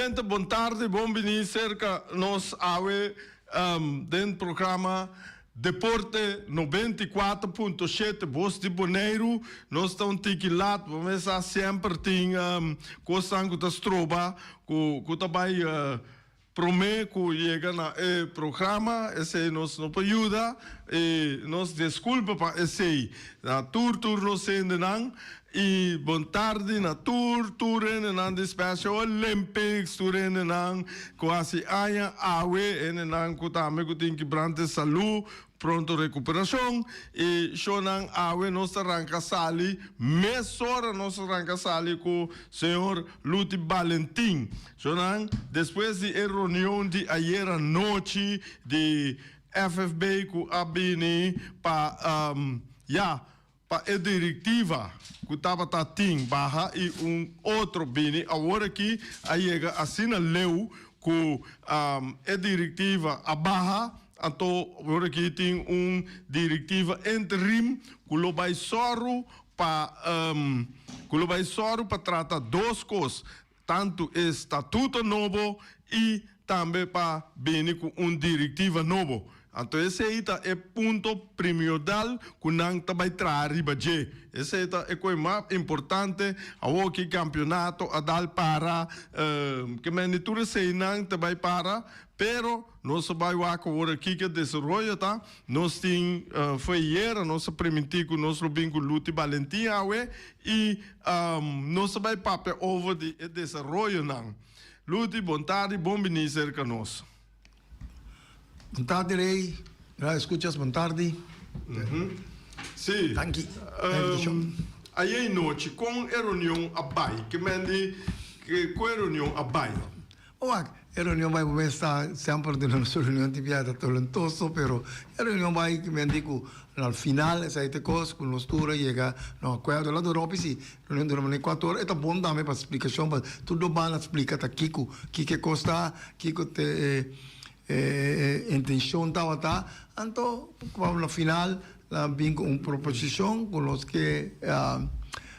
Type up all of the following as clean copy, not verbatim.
Oyente bon tardi, bon bini serka nos awe den programa Deporte 94.7 Bos di Boneiru. Nos ta un tiki lat, bo mes sa semper tin kosnan ku ta stroba ku ta bai Prome ku yega na e programa esei nos no por yuda i nos deskulpa pa esei. Na tur tur nos hendenan i bon tardi na tur tur hendenan di Special Olympics, tur hendenan ku hasi aña awe, hendenan ku tambe ku tin kibrante salu, Pronto recuperacion y shownan awe nos ta ranca sali mesora nos ta ranca sali cu señor Luti Balentin. Shownan despues di e reunion di ayera nochi di FFB cu a bini pa ya pa e directiva cu tabata tin baha y un otro bini awor aki a yega asina leu cu e directiva a baha. Anto ora ki tin un direktiva interim ku lo bai sòru pa ku lo bai sòru pa trata dos kos, tantu e statuto nobo i tambe pa bini ku un direktiva nobo. Anto esei ta e punto primiodal ku nan ta bai traha riba dje. Esei ta e koe mas importante. Awor ki kampionato a dal para, ke mende tur eseinan ta bai para, pero. Nos a bai wak awor aki ke desaroyo ta. Nos tin fo'i ayera nos a primintí ku nos lo bin ku Luti Balentin awe i nos a bai papia over di e desaroyonan. Luti, bon tardi, bon bini serka nos. Bon tardi Rey, radio escuchas bon tardi. Si. Danki pa invitacion. Ayey nochi kon e reunion a bai? Ke men di kon e reunion a bai? Wak, e reunion bai bo mes ta semper duna nos reunion tin bia ta tolentoso pero e reunion bai ki men di ku al final esei ta e kos ku nos tur a yega na un akuerdo. La dura hopi si reunion dura manera kuater ora e ta bon tambe pa splikashon pa tur dos banda splika ta kiko kiko e kos ta kiko te e intenshon tabata anto na final nan bin ku un proposishon ku nos ke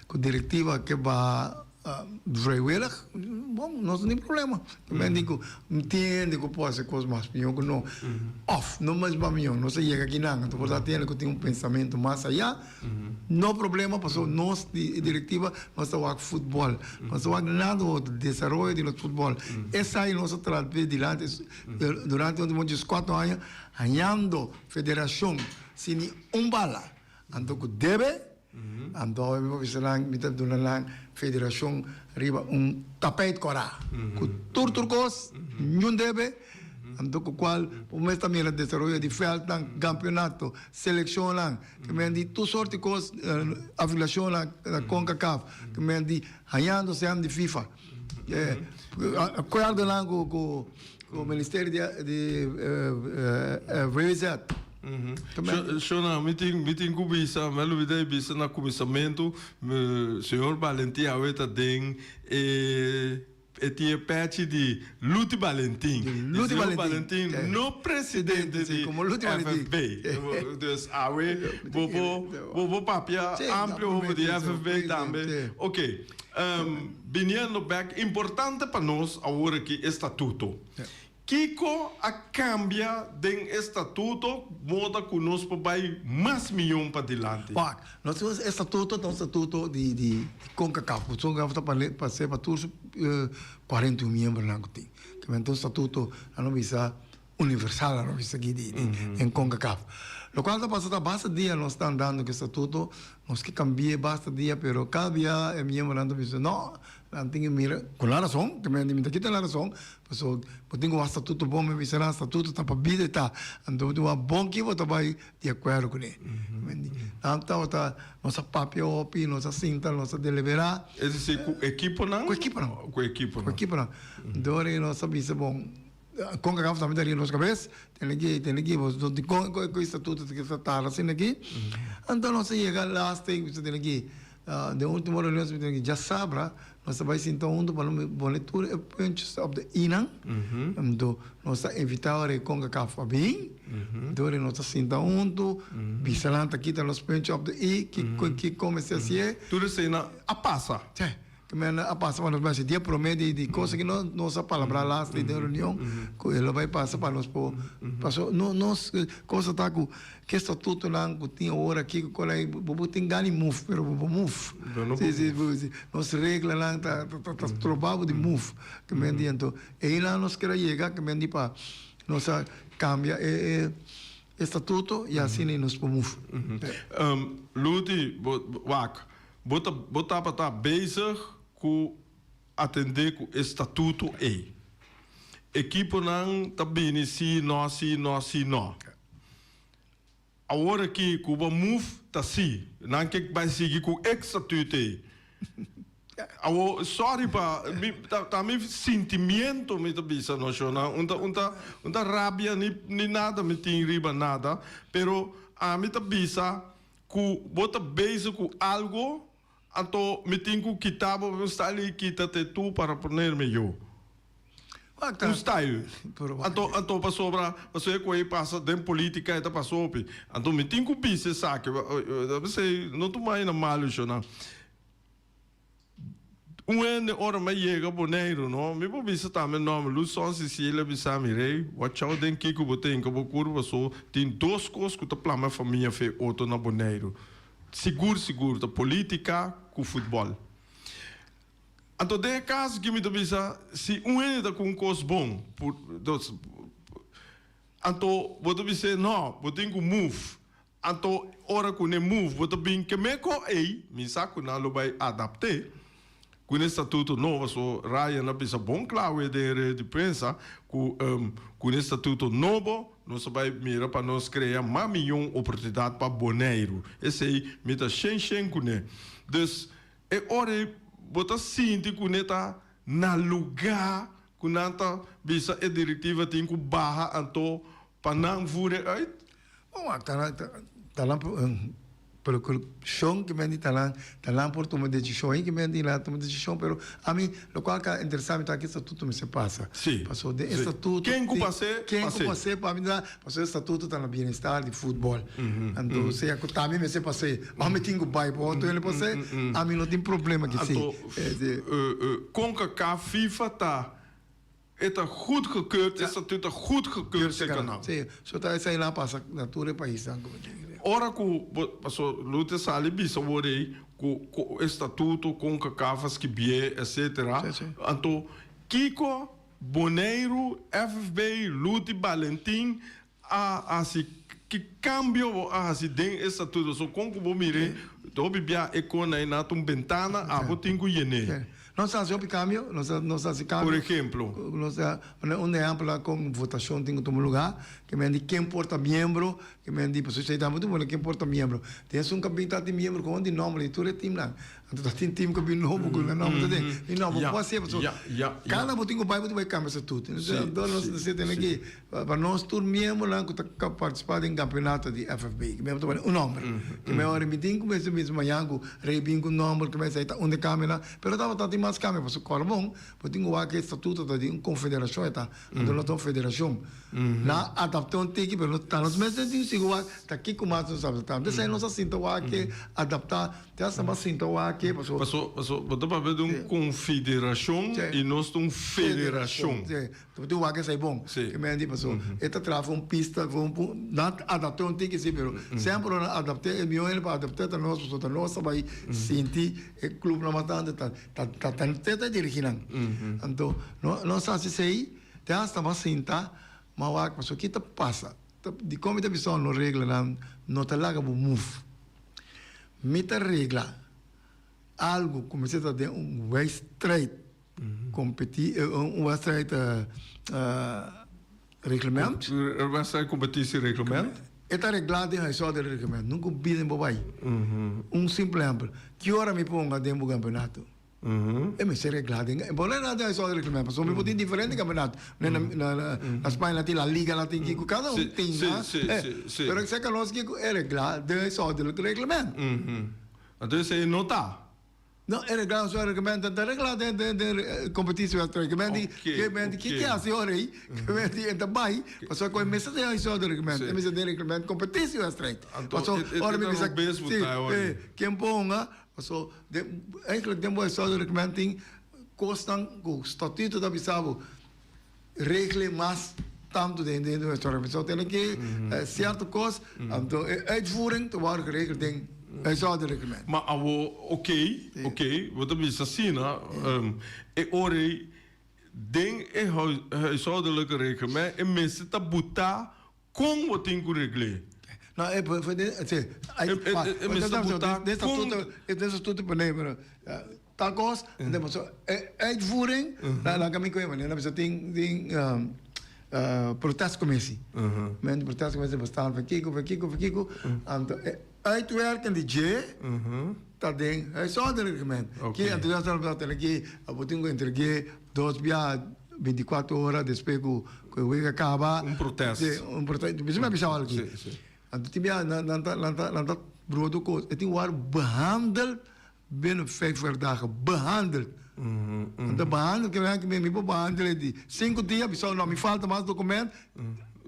ku direktiva ke baha. Vrijwillig, bon, nos no tin problema. Mi a di ku mi tin hende ku por hasi kos mas mihó ku no. Òf no mas mas mihó, nos a yega akinan, anto por ta tin hende ku tin un pensamentu mas ayá, no problema pasobra nos di e direktiva nos ta wak futbòl, nos ta wak nada otro, desaroyo di nos futbòl. Esei nos a trata di dilanti durante último dieskuatro aña hañando federashon sin ni un bala, anto ku debe. Anto mi por bisa nan, mi ta duna nan federashon riba un tapijt kòrá ku tur tur kos, niun debe, anto ku kual bo mes ta mira desaroyo di vèltnan, kampionato, selekshonnan, ke men di tur sorti kos, afiliashonnan na Concacaf, ke men di hañando sèn di FIFA. Akuerdonan ku ministerio di WZ. Shona, mi tin, mi tin ku bisa, mi a lubida di bisa na kuminsamentu, señor Valentin awe ta den e, e tin e pechi di Luti Valentin. Di Luti Señor Valentin. Valentin no presidente Sí, di komo Luti Valentin. FFB. Dus awe bo por, bo por papia Sí, amplio over di naturalmente, FFB tambe. sí. Ok, biniendo bek, importante pa nos awor aki e statuto. Kiko a kambia den e statuto moda ku nos por bai mas mion padilanti? Wak, nos tin e statuto ta un statuto di di Concacaf, ku Concacaf ta pa ser pa tur su 41 miembronan ku tin. Ta un statuto, nan lo bisa, universal, nan lo bisa aki di den Concacaf. Lokual ta pasa ta basta dia nos ta andando ku e statuto, nos ke kambi'e basta dia, pero kada bia e miembronan ta bisa no, Nan tin ke mira ku nan rason, ke mi ta kita nan rason, pasobra bo tin ku wak statuto bon, mi bisa nan statuto ta pa bida e ta, anto bo tin wak bon ki bo ta bai di akuerdo kuné. Nan tabata, nos a papia hopi, nos a sinta, nos a deliberá. Es desir, ku ekiponan? Ku ekiponan. Ku ekiponan. Ku ekiponan. Dor i nos a bisa bon, Concacaf tambe ta riba nos kabes, tene ki, tene ki, bo no tin kon ku e statuto ta tarda asina aki. Anto nos a yega last week, bisa tene ki. Den ultimo reunion mi tin djasabra nos ta bai sinta hunto pa nos pone tur e puntjes op de i nan. Anto nos ta invita ora e Concacaf a bin. Anto ora nos ta sinta hunto bisa nan ta kita nos puntje op de i kiko mester hasié. Tur esei nan a pasa. Sí. Ke men a pasa pa nos bai hasi dia prome di di cosa ki nos nos a palabrá last den reunion ku e lo bai pasa pa nos por paso no nos cosa ta ku ke statutonan ku tin awor aki ku kon ai bo bo tin gana di move pero bo por move si si nos reglanan ta ta stroba bo di move ke men di anto einan nos kere yega ke men di pa nos a kambia e e statuto i asina nos por move. Luti bo wak Bo ta bo tabata bezig ku atendé ku e statuto ei. Ekiponan ta bini si no si no si no. Awor aki ku bo move ta si. Nan ke bai sigui ku e statuto ei. Awor sorry pa mi ta ta mi sintimiento mi ta bisa no shona un ta un ta un ta rabia ni ni nada mi tin riba nada pero ami ta bisa Ku bo ta bezig ku algo, anto mi tin ku kita bo un style i kita te tu para ponerme yo. Un style. Anto, anto pasobra, pasobra e ku ei pasa den politica e ta pasa hopi. Anto mi tin ku bisa esaki. P'esei no tuma aina malu shona. Un hende ora mi a yega Boneiru no, mi por bisa tambe nòmber, Luson Cecilia bisa mi, Rey, wachou den kiko bo ta hinka bo kurpa so tin dos kos ku ta plama e famia fe otro na Boneiru. Sigur sigur ta politika ku futbòl. Anto den e kaso aki mi ta bisa si un hende ta ku un kos bon, por dos, anto bo ta bis'é no, bo tin ku move. Anto ora ku ne move bo ta bin keme ko ei, mi sa ku nan lo bai adapt'é ku ne statuto nobo, so Ryan a bisa bon kla awe den red di prensa ku ku ne statuto nobo nos a bai mira pa nos krea mas miyon oportunidat pa Boneiru. Esei mi ta shen shen kuné. Dus e ora ei bo ta sinti ku ne ta na lugá ku nan ta bisa e direktiva tin ku baha anto pa nan voer uit? Bon, ta nan preocupacion ki men di ta nan, ta nan por tuma decision, y ki men di nan tuma decision, pero ami locual ka interesa mi ta ki estatuto mester pasa. Paso den estatuto Ken ku pas'é, ken ku pas'é pa mi ta, paso estatuto ta na bienestar di futbol. Anto sea ku tambe mester pas'é, of mi tin ku bai pa otro hende pas'é, ami no tin problema ki si. Anto, Concacaf, FIFA ta E ta goedgekeurd, e statuut ta goedgekeurd serka nan. Sí, so ta esei la pasa na tur e paisnan ku mi tin idea. Ora ku bo, paso Luther sali bisa wor ei ku ku e statuto Concacaf a skibié etcetera, Sí, sí. anto kiko Boneiru, FFB, Luti Balentin a hasi, ki kambio bo a hasi den e statuto? So kon ku bo mir'é, hopi bia e kona ei na ta un bentana, abo tin ku yen'é. Sí. Nos a hasi hopi kambio, nos a nos a hasi kambio. Por ehemplo? Nos a pone un ehempel a kon votashon tin ku tuma lugá, ke men di ken por ta miembro, ke men di pasobra esei tambe ta ken por ta miembro. Tin esun ku a bin ta tin miembro ku di nòmber di tur e timnan. Anto ta tin tim ku bin nobo ku nan nòmber ta den. Mi nòmber por hasié pasobra kada bo tin ku bai bo tin bai kambia statuto. Anto nos ta tene ki Pa nos tur miembronan ku ta partisipá den kampeonato di FFB, ku mi ta pone un nòmber. Ku mi ora mi tin ku mester bisa mañan ku Rey bin ku un nòmber, ku mi esei ta unda e kambionan. Pero tabata tin mas kambio pasobra kòrda bon, bo tin ku wak e statuto ta di un konfederashon e ta. Anto nos ta un federashon. Nan a adapt'é un tiki pero ta nos mester tin sigur wak ta kiko mas nos adaptá. Entonces nos a sinta wak e adaptá. Te hasta mas sinta wak ke paso. Paso paso bo ta papia di un konfederashon i nos ta un federashon. Bo tin wak esei bon. Sí. Ke men di paso e ta traha for un pista for un pu nan adapt'é un tiki si pero semper ora nan adapt'é e mihó hende pa adapt'é ta nos pasobra ta nos ta bai sinti e clubnan mas tantu ta ta ta ta te ta dirigí nan. Anto no nos hasi esei te hasta mas sinta mas wak pasobra ki ta pasa ta dikon mi ta bisa no reglanan no ta laga bo move mi ta regla algu ku mester ta den un wedstrijd. Competi un wedstrijd reglement. Un wedstrijd competitie reglement. E ta reglá den huishouden reglement. Nunca un bida bo bai. Un simpel ehempel. Ki ora mi ponga den bo campeonato? E mester reglá den. Bo no reglá den huishouden reglement pasobra mi por tin diferente campeonato. Na na Spaña nan tin La Liga nan tin kiko. Cada un tin nan. Pero esei nos kiko e reglá den huishouden reglement. Anto esei no ta. No, e regla su reglamento ta regla den den den competitiewedstrijd. Ke men di ke men di ke hasi ora ei? Ke men di e ta bai pasobra ku e mester den huishouden reglamento. E mester den reglamento competitiewedstrijd. Pasobra ora mi bisa si ken ponga. Paso den eigenlijk den bo huishoudelijk reglement tin kosnan ku statuto ta bisa bo regle mas tantu den den huishoudelijk reglement. So tene ki sierto kos anto e uitvoering ta wòrdu geregeld den huishoudelijk reglement. Ma awo oké, oké, bo ta bisa asina, e ora ei den e huishoudelijk reglement e mester ta butá Kon bo tin ku regl'é? No, e por de, si, ai, E, e, e mester buta den kon. statuto, den statuto pone, pero tal kos, den paso e uitvoering, nan ka mi koe manera, nan bisa tin, tin protestcommissie. Men di protestcommissie bestaan van kiko, van kiko, van kiko, anto e uitwerking di dje ta den huishoudelijk reglement. Ki anto nan ta tene ki bo tin ku entreg'é dos bia 24 ora despues ku ku e wega kaba. Un protest. Si, un protest. Bisa mi a bisa algu. Si, si. Anto tin bia nan nan ta nan ta nan ta brodo kos. E tin wòrdu behandeld binnen vijf werkdagen. Behandeld. Anto behandeld ke men mi mi por behandel e di sinku dia bisa no mi falta mas dokument.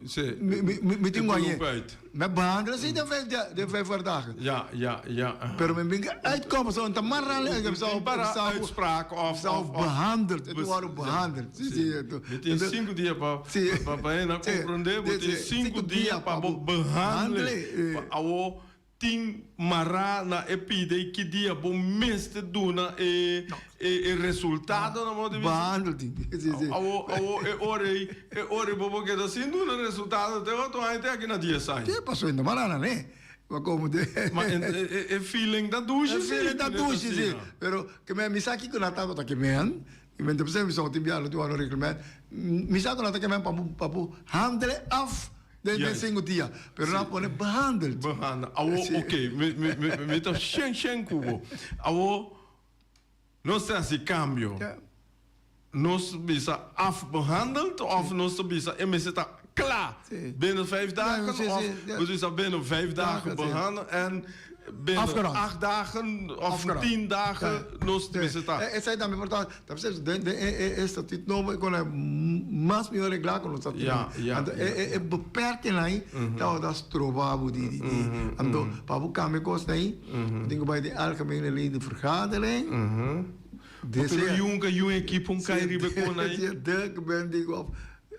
Si. Mi mi mi mi tin E guañ'é. loop uit. Mi a behandel si den vijf dia den vijf werkdagen. Ja, ja, ja. Pero mi bin uitkom pasobra ta mará Mi tin para uitspraak of of behandeld. E tin wòrdu behandeld. Si, si. Mi tin sinku dia pa pa pa hende a komprondé bo tin sinku dia pa bo behandel. Pa awo tin mará na e pida i ki dia bo mester duna e e resultado na modo di bisa. Behandeld tin. Si, si. Awo awo e ora ei e ora ei bo por keda sin duna resultado te otro aña te aki na dies aña. Ke pasobra e ta mará na ne. Ma como de. Ma e feeling ta dushi E si. feeling ta dushi si. Pero ke men mi sa kiko nan tabata ke men. I men ta bisa mi sa tin bia lo tin wòrdu reglement. Mi sa ku nan ta ke men pa bo pa bo handele af den den sinku dia. Pero nan a pone behandeld. Behandeld. Awo oke mi mi mi ta shen shen ku bo. Awo nos ta hasi kambio. Nos bisa afbehandeld of nos ta bisa e mester ta kla binnen vijf dagen of nos bisa binnen vijf dagen behandeld en binnen acht dagen of tien dagen nos mester ta. Esei tambe por ta, ta bisa den e statuut nobo e kon mas mihor reglá ku nos ta tene. Anto e beperkingnan ei tabata stroba bo di anto pa bo kambia kosnan ei bo tin ku bai den algemene ledenvergadering. Pero yunka yun ekipo un kai riba e kona ei. Dese dek ben di of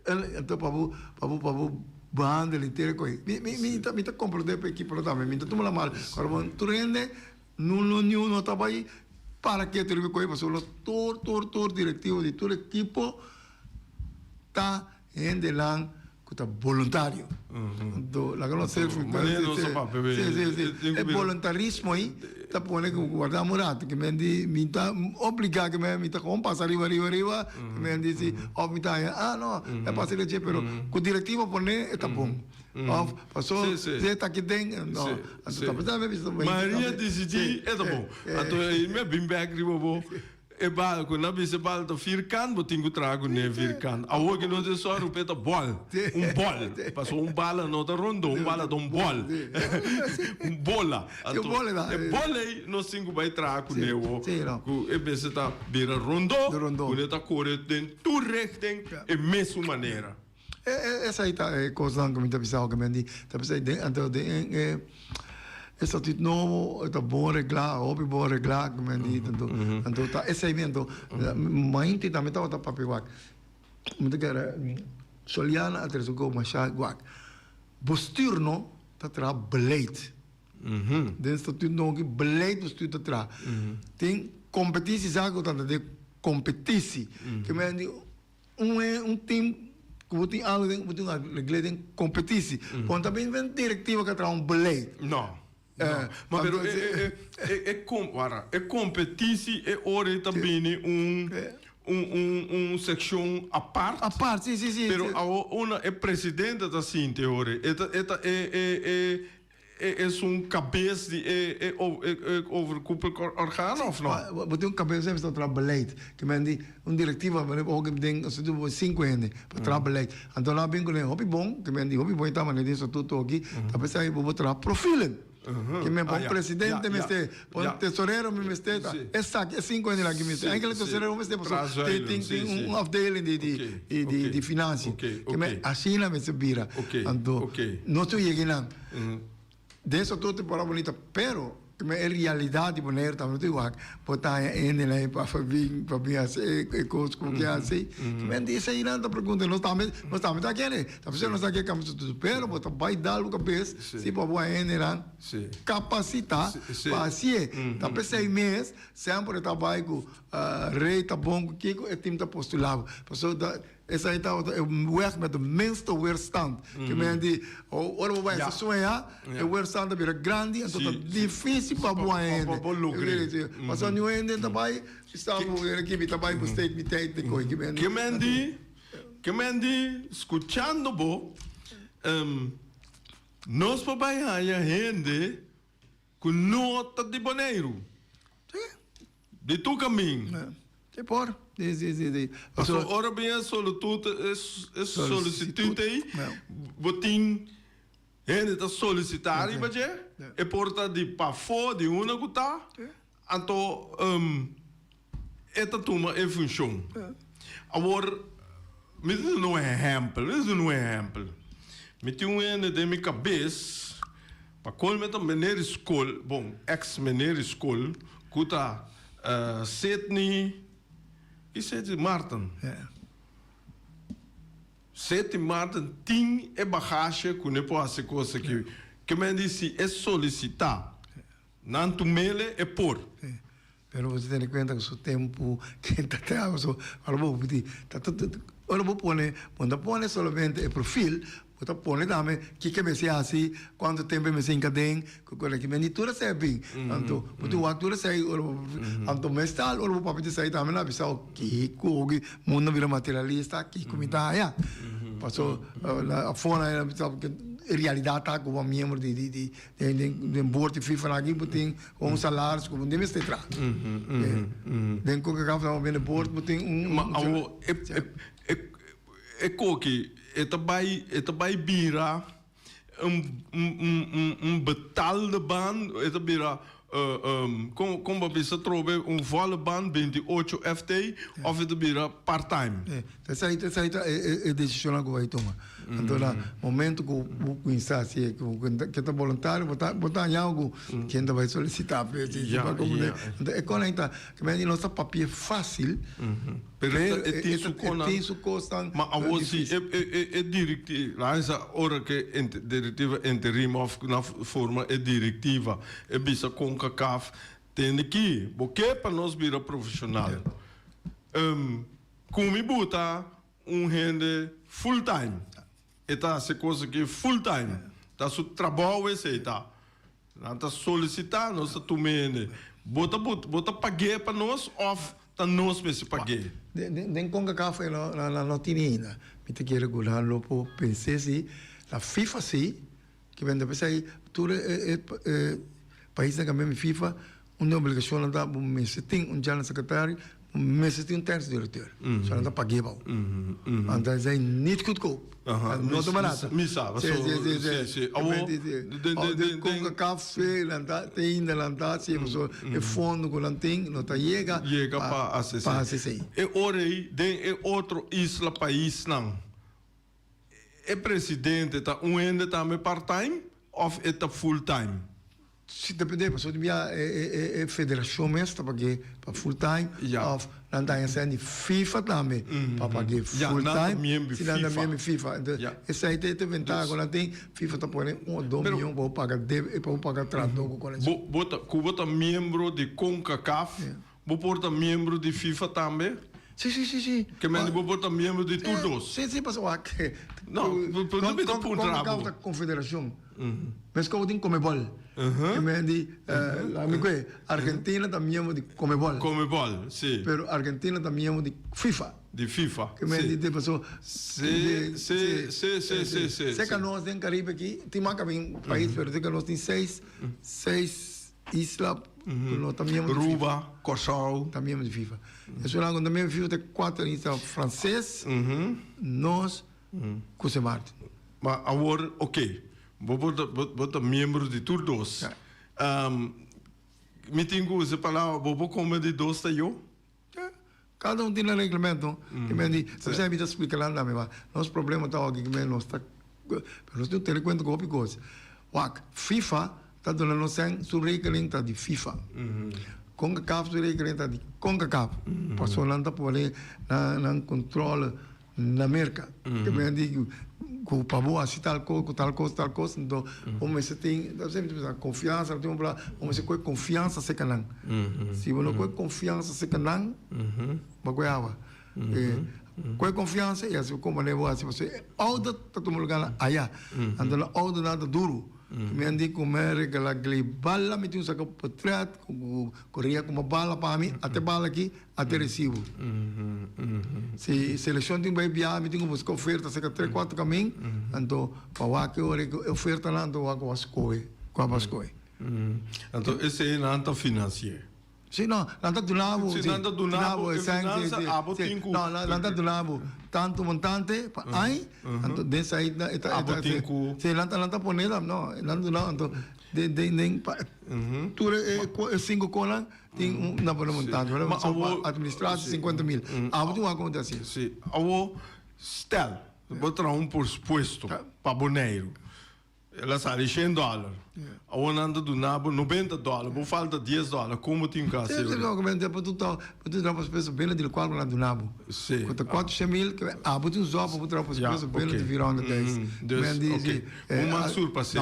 anto pa bo pa bo pa bo behandel henter e koi. Mi mi mi ta mi ta komprende pa ekipo tambe mi ta tuma la mal ora bo tur hende no no niun no ta bai para ketu riba e koi pasobra nos tur tur tur direktivo di tur ekipo ta Hendenan ku ta boluntario. Anto laga nos ser Manera nos a papia be. Si, si, si. E boluntarismo ei ta pone ku warda un rato ke men di mi ta obliga ke men mi ta kon pasa riba riba riba ke men di si of mi ta haña ah no e pasa riba dje pero ku direktiva pone e ta bon of paso si e ta aki den no anto ta pensando Maria disidí e ta bon anto mi a bin bek riba bo. E bal ku nan bisa e bal ta firkant, bo tin ku traha ku ne firkant. Awor ki nos den sòru p'e ta bòl, un bòl. Pasobra un bala no ta rondó, un bala ta un bòl, un bola. Anto e bòl ei nos tin ku bai traha ku ne awor, ku e mester ta bira rondó, ku ne ta kore den tur richting e mesun manera. Esei ta e kosnan ku mi ta bisa awor, ta bisa anto den e. E statuut nobo e ta bon reglá, hopi bon reglá ku men di anto anto ta esei mi anto mainti tambe tabata papia wak mi ta kere Soliana a trese ku masha wak bestuur no ta traha beleid den statuut nobo aki beleid bestuur ta traha tin kompetisi sa ku ta den kompetisi ke men di. Un e un team ku bo tin algu den bo tin un regl'é den kompetisi. Bon ta bin den direktiva ku a traha un beleid. No. No. Ma pero e e e e kom wara e kompetisi e ora ei ta bini un un un un sekshon apart. Apart, si si si. Pero awo una e presidente ta sinti e ora ei. E ta e ta e e e E esun kabes di e e e overkoepelk orgaan of no? Bo tin un kabes esei ta traha beleid. Ke men di un direktiva hopi den statuto bo sinku hende pa traha beleid. Anto nan a bin kuné hopi bon, ke men di hopi bon e ta manera den statuto aki, ta p'esei bo por traha profielen. Ke men pa un presidente mester, pa un tesorero mester, ta esaki e sinku hende nan ki mester. Enkele tesorero mester pasobra tin tin un afdeling di di di finansia. Ke men asina mester bira. Anto nos tin yega einan. Den statuto por a bonita, pero. E realidat di Boneiru tambe ta wak bo ta haña hendenan ei pa bin pa bin hasi e kos ku bo ke hasi. Men eseinan ta pregunta nos tambe nos tambe ta kere ta p'esei nos ta ke kambia su tutu pero bo ta bai dal bo kabes si pa bo haña hendenan kapasitá pa hasié. Ta p'esei mes semper e ta bai ku rei ta bon ku kiko e tim ta postulá bo pasobra Esei tabata e weg met de minste weerstand. Ke men di, ora bo bai hasi sueña, e weerstand ta bira grandi, anto ta difícil pa bo haña hende. Pa bo logr'é. Pasobra niun hende ta bai, sa bo aki mi ta bai besteed mi tijd den koe. Ke men di, ke men di, skuchando bo, nos por bai haña hende ku no ta di Boneiru. Di tur kamin. Si por. Si, si, si, si. Paso ora bin e solitut, e solisitut ei, bo tin hende ta solisitá riba dje, e por ta di pafó, di unda ku ta, anto e ta tuma e funshon. Awor, mi ta duna un ehèmpel, mi ta duna un ehèmpel. Mi tin un hende den mi kabes. Pa colme ta meneer di scol, bon, ex meneer di scol, cu ta Sidney, ki Sidney? Martin. Sidney Martin tin e bagage cu ne por haci cos aki. Ke men di si e solicita, nan tumele e por. Pero bo ta tene cuenta cu su tempo ken ta traha so ora bo di ta ta ora bo pone bo no ta pone solamente e profil bo ta pone tambe kiko e mester haci cuanto tempo e mester hinca den cu cu aki men tur esei a bin anto bo tin wak tur esei ora bo anto mestal ora bo papia di esei tambe nan a bisa kiko hopi mundo a bira materialista kiko mi ta haya paso afo nan a bisa e realidad ta cu bo miembro di di di Den den boord di FIFA aki bo tin un salaris ku bo no mester traha. Den Concacaf nan bo bini boord bo tin un. Ma awo e e e koki e ta bai e ta bai bira un un un betaalde baan e ta bira kon kon bo a bisa atrobe un volle baan 28 FT of e ta bira part time. Esei ta esei ta e desishonnan ku bai tuma. Anto na momento ku bo kuminsá hasi ku ke ta boluntario bo ta bo ta haña algu ken ta bai solisitá pa esei si pa komprendé. Anto e kos ta ke men di nos ta papia fásil pero e tin su kosnan. E tin su kosnan Ma awor si e e e direktiva laat sa ora ke direktiva interim òf na forma e direktiva e bisa Concacaf tende ki bo ke pa nos bira profeshonal. Ku mi buta un hende full time, e ta hasi kos aki full time, ta su trabou esei ta. Nan ta solisitá, nos ta tuma e hende. Bo ta bo ta pag'é pa nos òf ta nos mester pag'é? Den Concacaf e nan no tini ainda. Mi ta kere ku nan lo por pens'é si na FIFA si, ke bende p'esei tur e paisnan ku a miembro di FIFA Un di obligashonnan ta bo mester tin un general secretary, bo mester tin un technisch directeur. So nan ta pag'é bou. Anto esei niet goedkoop. No ta barato. Mi sa, Si, si, si, si. si. Awor, den, den. Concacaf nan ta, te ainda nan ta hasi, pasobra e fondo ku nan tin no ta yega Yega pa hasi esei. pa hasi esei. E ora ei den e otro isla paisnan e presidente ta un hende tambe part time of e ta full time? Si depende, pasobra di bia e federashon mes ta pag'é pa full time òf nan ta haña sèn di FIFA tambe pa pag'é full time. Si nan ta miembro di FIFA. Entonces esei ta e ventaha ku nan tin, FIFA ta pone un o dos mion pa bo paga debe, pa bo paga trahadó ku kòrè. Bo ta, ku bo ta miembro di Concacaf, bo por ta miembro di FIFA tambe? Si, si, si, si. Ke mende bo por ta miembro di tur dos? Si, si, pasobra wak. No, no mi ta puntra bo. Concacaf ta konfederashon. Meskos bo tin Comebol. Ke men di, mi kue, Argentina ta miembro di Comebol. Comebol, si. Pero Argentina ta miembro di FIFA. Di FIFA, si. Ke men di, paso. Si, si, si, si, si, si. Seka nos den Caribe aki, tin mas kabin pais, pero seka nos tin seis, seis isla ku no ta miembro di FIFA. Aruba, Kòrsou. Ta miembro di FIFA. Esunnan ku no ta miembro di FIFA ta kuater isla franses, nos, ku Sint Maarten. Ma awor, ok, bo por ta, bo ta miembro di tur dos. Ja. Mi tin ku usa e palabra, bo por kome di dos ta yo? Ja. Kada un tin nan reglamento. Ki men di, esei mi ta splika nan tambe, ma nos problema ta aki ki men nos ta, pero nos tin tene kuenta ku hopi kos. Wak, FIFA. ta duna nos sèn su rekening ta di FIFA. Concacaf su rekening ta di Concacaf. Pasobra nan ta pone nan controle na Merca. Ke men di ku pa bo hasi tal kos ku tal kos tal kos anto bo mester tin ta semper bisa konfiansa bo tin bla bo mester kohe konfiansa serka nan. Si bo no kohe konfiansa serka nan bo a kohe awa. Kohe konfiansa i hasi kon manera bo hasi pasobra e audit ta tuma luga na aya anto nan audit nan ta duru. Mi a di ku mi a regala glei bala mi tin un saka potret ku korea kuma bala pa mi ate bala aki ate resibo. Si selekshon tin bai biaha mi tin ku buska oferta saka tres kuater kamin anto pa wak e ora e ofertanan anto wak ku a skohe ku a skohe. Anto esei nan ta finansi'é. Si no, nan ta duna bo. Si nan ta duna bo e finansa, abo tin ku. No, nan ta duna bo tantu montante pa aña, anto den esei e ta. Abo tin ku. Si, nan ta nan ta pone nan, no, nan duna anto den den den pa tur e sinku konan tin un nan pone montante. Ma abo. Administratie sinkuenta mil. Abo tin wak komo ta hasi. Si, abo stel, bo traha un presupuesto pa Boneiru. El a sali shen dòler. Awor nan ta duna bo nobenta dòler. Bo falta dies dòler. Kon bo tin ku hasi ora? Lógicamente, bo ta bo ta traha pa su bena di lokual ku nan duna bo. Si. Ku ta kuatrocientos mil, abo tin un zòp pa bo traha pa su bena di vierhonderd duizend. Dus, oké. Bo mag surpas'é.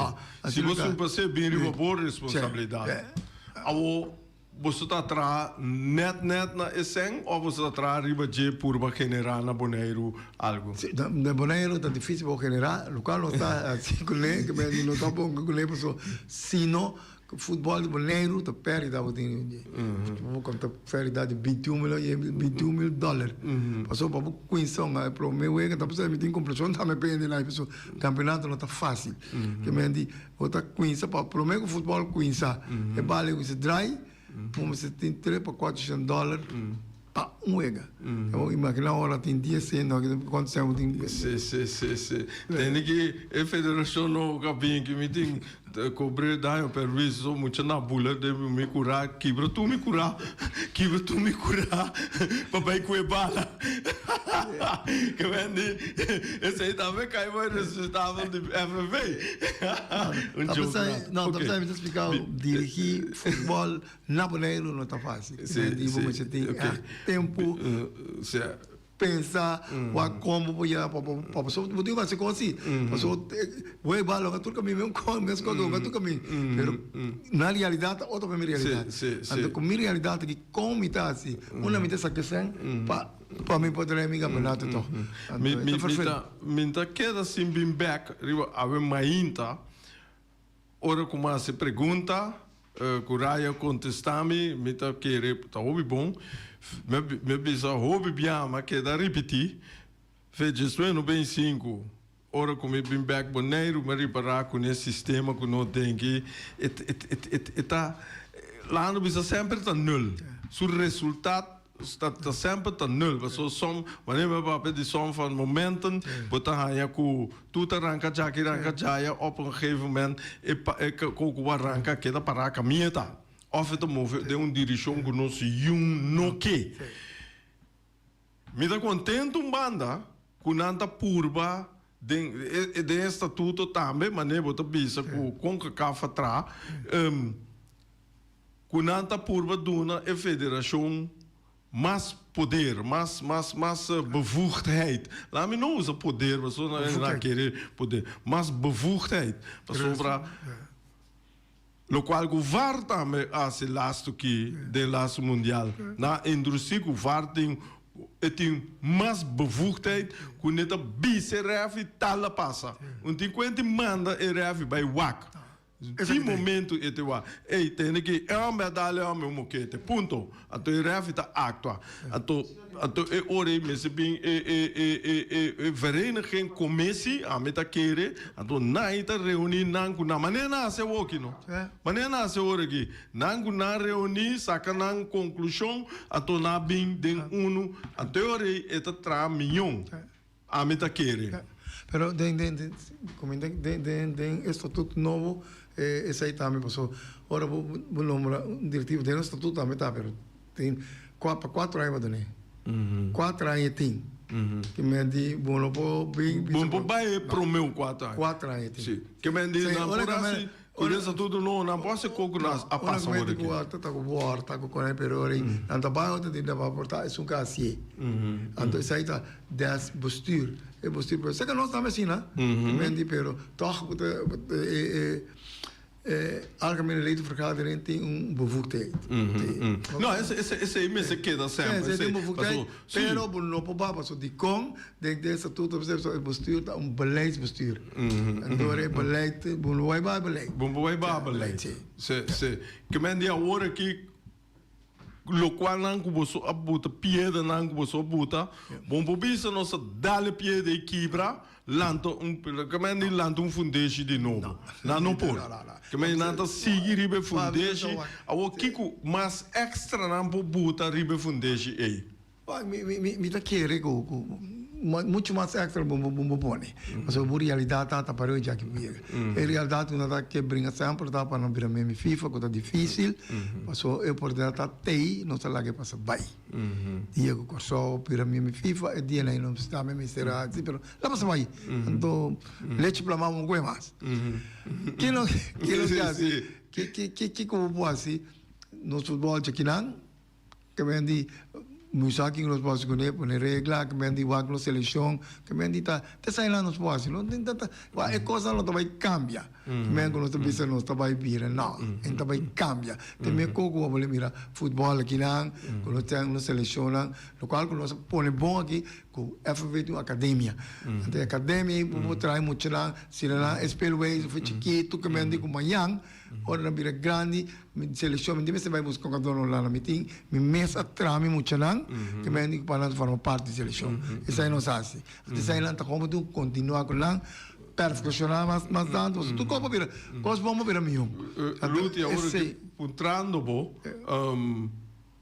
Si bo surpas'é, bin riba bo responsabilidat. Awor. Boso ta traha nèt nèt na e sèn òf boso ta traha riba dje purba generá na Boneiru algu? Si, na Boneiru ta difísil pa bo generá, lokual nos ta hasi kuné, ke men no ta bon kuné pasobra sino futbòl di Boneiru ta pèrdida bo tin riba dje. Bo konta pèrdida di bintiun mil i bintiun mil dòler. Pasobra pa bo kuminsá un promé wega ta pasobra mi tin kompleshon tambe pa hende nan pasobra kampeonato no ta fásil. Ke men di. Bo ta cuinsa pa prome cu futbol cuinsa e bala cuinsa draai bo mester tin tres pa cuatrocientos dollar pa un wega. Bo imagina ora tin dies cent cuanto cent bo tin. Si si si si tende ki e federacion nobo ka bin ki mi tin cobre daño perhuicio so mucha na bula den mi cura kibra tur mi cura kibra tur mi cura pa bay cu e bala ke men di esey tambe kai bo e resultado di FFA. Un Ta joke pensá, rato. no, ta Ok. pensá mi ta spliká bo, dirigí futbòl na Boneiru no ta fásil. Sí, Men di bo sí, mester tin ok. ègt tempu, Sea, pensa, wak kon bo por yega pa bo pa pasobra bo tin ku hasi kos si. Pasobra bo e balon a tur kaminda mes kos mes kos a tur kaminda. Pero na realidat ta otro ku mi realidat. Sí, sí, sí. Anto ku mi realidat aki kon mi ta hasi, unda mi ta saka e sèn pa Pa mi por trae mi campeonato toch. Mi mi mi ta mi ta keda sin bin bek riba awe mainta ora ku mi hasi pregunta ku Raya kontesta mi mi ta kere ta hopi bon mi mi a bisa hopi bia mi a keda ripiti fecha no bin sinku ora ku mi bin bek Boneiru mi a ripara ku ne sistema ku no tin ki e e e ta laga no bisa semper ta nul su resultat Ta ta semper ta nul pasobra som wanneer mi a papia di som van momenten bo ta haña ku tur ta ranka djaki ranka djaya op un gegeven moment e pa e ko ku a ranka keda pará kaminda ta òf e ta move den un dirishon ku nos yun no ke. Mi ta kontentu un banda ku nan ta purba den e den e statuto tambe manera bo ta bisa ku Concacaf a traha. Ku nan ta purba duna e federashon mas poder, mas, mas, mas bevoegdheid. Laat mi no usa poder, pasobra nan a kere poder. Mas bevoegdheid. Pasobra lokual ku VAR tambe a hasi lastu ki den lastu mundial. Nan a introdusi ku VAR tin e tin mas bevoegdheid ku ne ta bisa e refi tal a pasa. Un tin kuenta i manda e refi bai wak. Ki momento e te wak? Ey, tende ki e homber a dal e homber un mokete. Punto. Anto e refi ta actua. Anto, anto e ora ey mester bin e, e, e, e, e, e vereniging commissie, ami ta kere, anto nan ey ta reuni nan cu nan. Manera nan haci awoki no. Manera nan haci awor aki. Nan cu nan reuni, saca nan conclusion, anto nan a bin den uno. Anto e ora ey e ta traha miyon. Ami ta kere. Pero den den den komo den den den e statuut nobo esei tambe paso ora bo bo nombra un direktivo den e statuut tambe ta pero tin pa kuater aña bo ta tene kuater aña tin ke men di bo no por bin Bo no por bai e prome kuater aña. Kuater aña tin. Si ke men di nan por hasi. Ku den statuto nobo nan por hasi koko nan a pasa awor aki. Ora ku ta ku wòrd ta ku kòne pero ora nan ta bai otro tin ta bai por ta esun ka hasié. Anto esei ta des bestuur. E bestuur pero seka nos tambe asina menti pero tòg bo ta e e algemene ledenvergadering tin un bevoegdheid. No esei mester keda semper. Esei tin bevoegdheid pero bo no por bai pasobra dikon Den den statuto bisa e bestuur ta un beleidsbestuur. En door e beleid, bo no bai baha beleid. Bo no bai baha beleid. Si. Si, si. Ke men di awor aki, lokualnan ku boso a buta, piedranan ku boso a buta, bo no por bisa nos a dal e piedra ei kibra, lanta un, ke men di lanta un fundeshi di nobo. Nan no por. Ke men nan ta sigui riba e fundeshi. Awor kiko mas extra nan por buta riba e fundeshi ei? Mi ta kere ku muchu mas extra bo bo pone. Pasobra bo realidat ta ta pareu djaki bo yega. E realidat ku nan ta ke bringa semper ta pa nan bira memi FIFA ku ta difisil. Pasobra e oportunidat ta tei nos ta laga e pasa bai. Dia ku Kòrsou bira memi FIFA e dia nan nos tambe mester a hasi pero la pasa bai. Anto lechi plamá bo no kohe mas. Ke nos ke hasi? Kiko bo por hasi? Nos futbòl djakinan. Ke men di musa kin nos por hasi kuné, pone regla, ke men di wak nos selekshon, ke men di ta te esainan nos por hasi. No tin tanta, wak e kosnan no ta bai kambia. Ke men ku nos ta bisa nos ta bai bira, no, e no ta bai kambia. Te me koko bo a bole mira futbòl akinan, ku nos ten nos selekshonnan, lokual ku nos a pone bon aki ku FNV tin un akademia. Anto e akademia ei bo por trae muchanan, sina nan e speelwijze for chikitu, ke men di ku mañan Ora nan bira grandi, mi selekshon mi tin mester bai buska un kantor na Hulanda. Mi tin mi mes a traha mi muchanan ku mi a pa nan forma parti di selekshon. Esei nos hasi. Anto esei nan ta komo tin ku kontinuá ku nan, perfekshoná mas mas tantu pasobra tur kos por bira kos bon por bira mihó. Ruth, awor aki puntrando bo,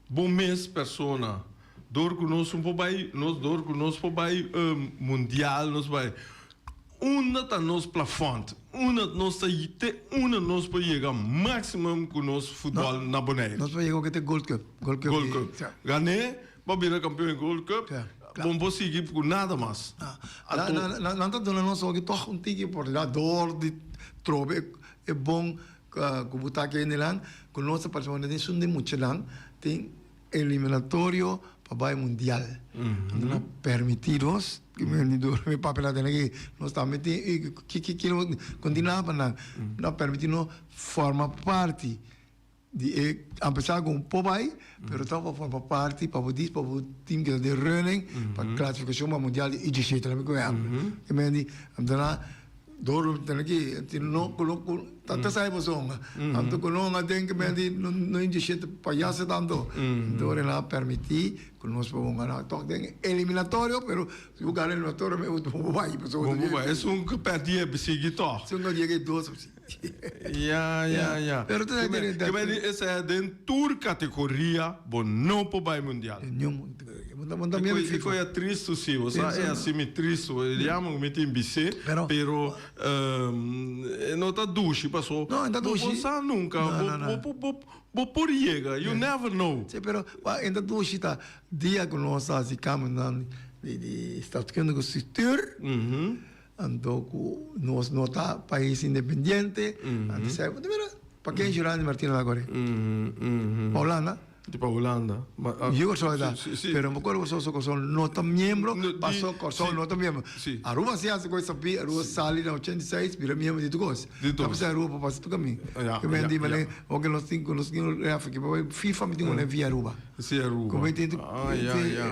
bo mes persona, dor ku nos un por bai, nos dor ku nos por bai mundial, nos bai, Unda ta nos plafond? Unda nos ta te unda nos por yega maximum cu nos futbol na Bonaire? Nos por yega oke te Gold Cup. Gold Cup. Gold Cup. Gané, bo bira campeon di Gold Cup, bo no por sigui cu nada mas. Anto. Nan ta duna nos oki toch un tiki oportunidad door di trobe e bon cu bo ta aki hendenan cu nos ta participando den esun di muchanan tin Eliminatorio pa bai mundial. Anto nan permiti nos, mi papia nan tene aki, nos tambe tin i ki ki ki continua pa nan. Nan permiti nos forma parti di e, a pesar ku un por bai, pero toch pa forma parti pa bo dis pa bo team keda den running pa klasifikashon pa mundial di i disiete la mi ku ehempel. E men di anto nan Dor tene ki ti no ku ku ta sai boso honga. Anto ku no honga den ke men di no no indishete payaso tanto. Dor el a permiti ku nos por honga na tok den eliminatorio pero si bo gana eliminatorio me bo bai pasobra bo bai. Esun ku perdi e sigui tok. Esun ku yega e dos. Ya ya ya. Pero ta Ke men di esei den tur kategoria bo no por bai mundial. Niun. Bo ta mira E koe a tristu si, bo sa e hasi mi tristu, e yama ku mi tin bis'é, pero e no ta dushi paso No, e ta dushi. Bo bo sa nunka, bo bo bo por yega, you never know. Si, pero e ta dushi ta dia ku nos a hasi kambionan di di staatkundige structuur, anto ku nos no ta pais independiente, anto esei bo ta mira, paken Jurandi Martina ta kore? Pa Hulanda. Di pa Hulanda. Yo Kòrsou e ta. Pero mi acuerdo Kòrsou so Kòrsou no ta miembro, paso Kòrsou no ta miembro. Aruba si hasi kos sabí, Aruba sali na 86 bira miembro di tur kos. Ta p'esei Aruba por pasa tur kamin. Ke men di manera oke nos tin nos tin un ref aki pa FIFA mi tin un via Aruba. Si Aruba. Como tin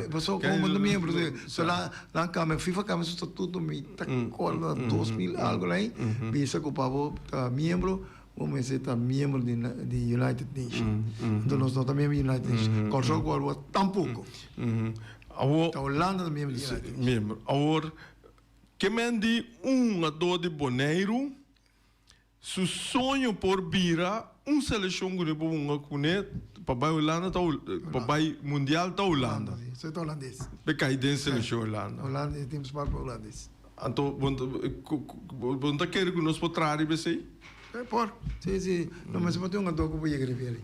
paso como no ta miembro so nan kambia FIFA kambia su statuto mi ta acorda na 2000 algo lai bisa ku pa bo ta miembro. Bo mester ta miembro di di United Nation. Anto nos no ta miembro di United Nation. Kòrsou ku Aruba tampoko. Awor. Ta Hulanda ta miembro di United Nation. Miembro. Awor, ke men di un hungadó di Boneiru su soño por bira un selekshon ku no por hunga kuné pa bai Hulanda ta pa bai mundial ta Hulanda. Hulanda, si. Esei ta hulandes. Pe kai den selekshon Hulanda. Hulanda e tin spar pa hulandes. Anto bo no ta kere ku nos por traha riba esei? E por. Si, si. No mester por tin un anto ku por yega riba elí.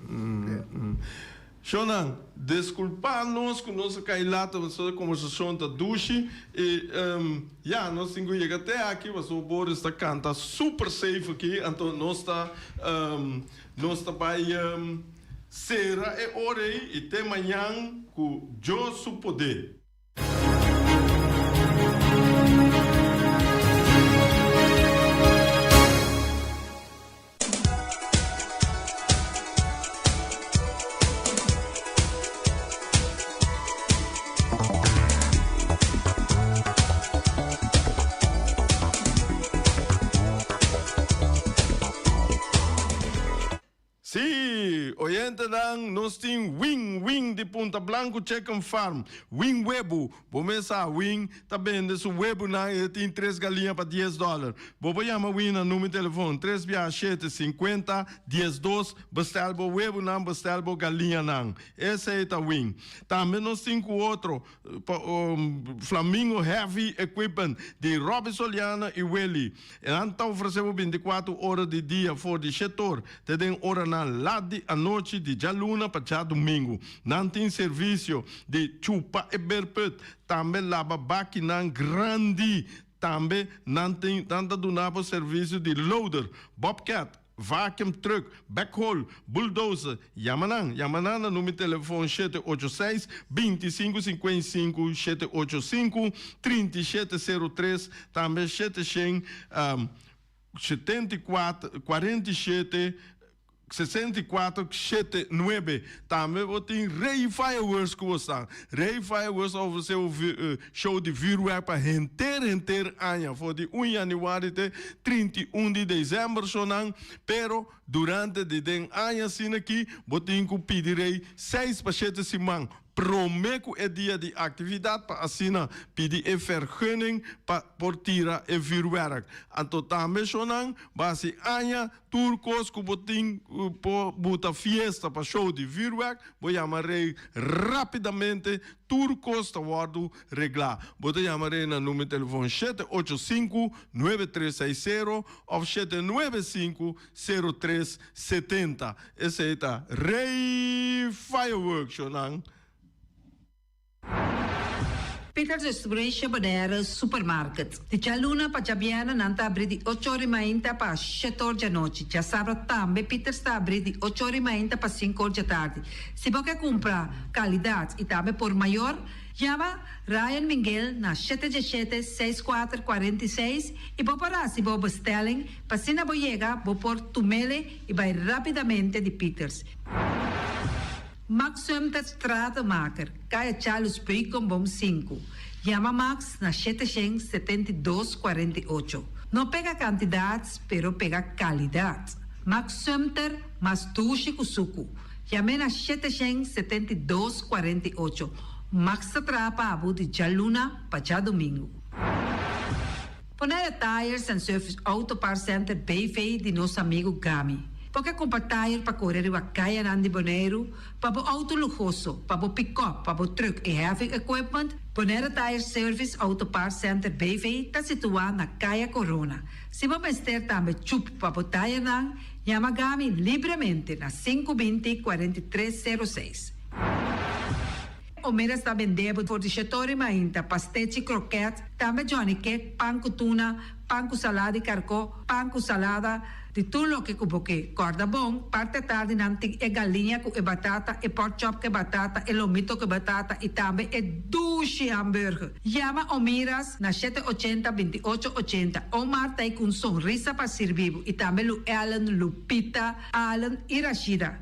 Shonnan, deskulpá nos ku nos a kai laat, pasobra e kombersashon ta dushi i ya, nos tin ku yega te aki pasobra Boris ta kanta super safe aki, anto nos ta nos ta bai sera e ora ei i te mañan ku Dios su poder. Sí, oyentenan, nos tin Win Win di Punta Blanco Chicken Farm. Win Webu, bo mes sa, Win ta bende su webunan i e tin tres galiña pa dies dòler. Bo por yama Win na numero di telefon tres bia shete sinkuenta diesdos, bestel bo webunan, bestel bo galiñanan. Esei ta Win. Tambe nos tin ku otro. Flamingo Heavy Equipment di Robby Soliano y Willy. Nan ta ofrece bo binticuatro ora di dia for di shetor te den oranan lat di anochi di djaluna pa djadumingu. Nan tin servicio di chupa e berput, tambe laba bakinan grandi. Tambe nan tin nan ta duna bo servicio di loader, bobcat, Vacuum truck, backhoe, bulldozer, yama nan, yama nan na numero telefon 786 2555 785 3703, tambe 774 47 64 79. Tambe bo tin Rey Fireworks ku bo sa. Rey Fireworks a ofresé bo show di vuurwerk pa henter henter aña, for di un januari te 31 di december shownan, pero durante di den aña asina aki bo tin ku pidi Rey seis pa shete siman prome ku e dia di aktividat pa asina pidi e vergunning pa por tira e vuurwerk. Anto tambe shownan bo hasi aña tur kos ku bo tin por buta fiesta pa show di vuurwerk, Bo yama rei rapidamente, tur kos ta wòrdu reglá. Bo ta yama rei na numero telefòn 785 9360 òf 795 0370. Esei ta Rei Fireworks, shownan. Peters Distribution Bonaire Supermarket. Di djaluna pa djabièrnè nan ta abrí di ocho or i mainta pa shete or djanochi. Djasabra tambe Peters ta abrí di ocho or i mainta pa sinku or djatardi. Si bo ke kumpra kalidat i tambe por mayor, yama Ryan Minguel na shete djeshete, seis kuater, 46 i bo por hasi bo bestelling pa asina bo yega bo por tumele i bai rapidamente di Peters. Max Sumter Stratenmaker, Kaya Charles Beukenboom sinku. Yama Max na 772 48. No pega kantidat, pero pega kalidat. Max Sumter mas dushi ku suku. Yam'é na 772 48. Max ta traha pa bo di djaluna pa djadumingu. Bonaire Tires and Service Auto Parts Center BV di nos amigu Gami. Bo ke kumpra tire pa kore riba kayanan di Boneiru, pa bo outo luhoso, pa bo pikòp, pa bo trùk i heavy equipment? Bonaire Tire Service Auto Parts Center BV ta situá na Kaya Korona. Si bo mester tambe chup pa bo tirenan, yama Gami libremente na 520 43 06. Omeras ta bende bo for di shetori mainta, pastechi, kroket, tambe Johnny cake, pan ku tuna, pan ku salada di karkó, pan ku salada, di tur loke ku bo ke. Kòrda bon, parti atardi nan tin e galiña ku e batata, e pork chop ku e batata, e lomito ku e batata i tambe e dushi hamburger. Yama Omiras na 780 28 80. Omar ta ei ku un sonrisa pa sirbi bo i tambe Lu Ellen, Lupita, Allen i Rashida.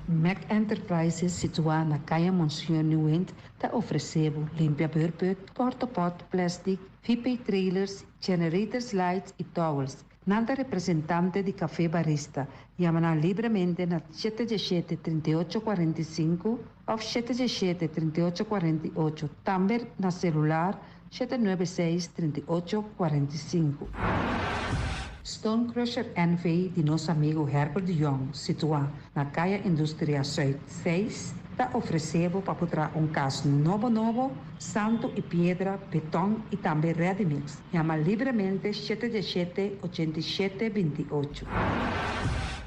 Mac Enterprises situá na Kaya Monseñor Nieuwind ta ofresé bo limpia beurput, portapot, plastic, VP trailers, generators lights i towels. Nan ta representante di Café Barista. Yama nan libremente na 717 38 45 òf 717 38 48, tambe na selular 796 38 45. Stone Crusher NV di nos amigu Herbert de Jong, situá na Kaya Industria Zuid 6, ta ofresé bo pa por traha un kas nobo nobo, santu i piedra, beton i tambe ready mix. Yama libremente 717 87 28.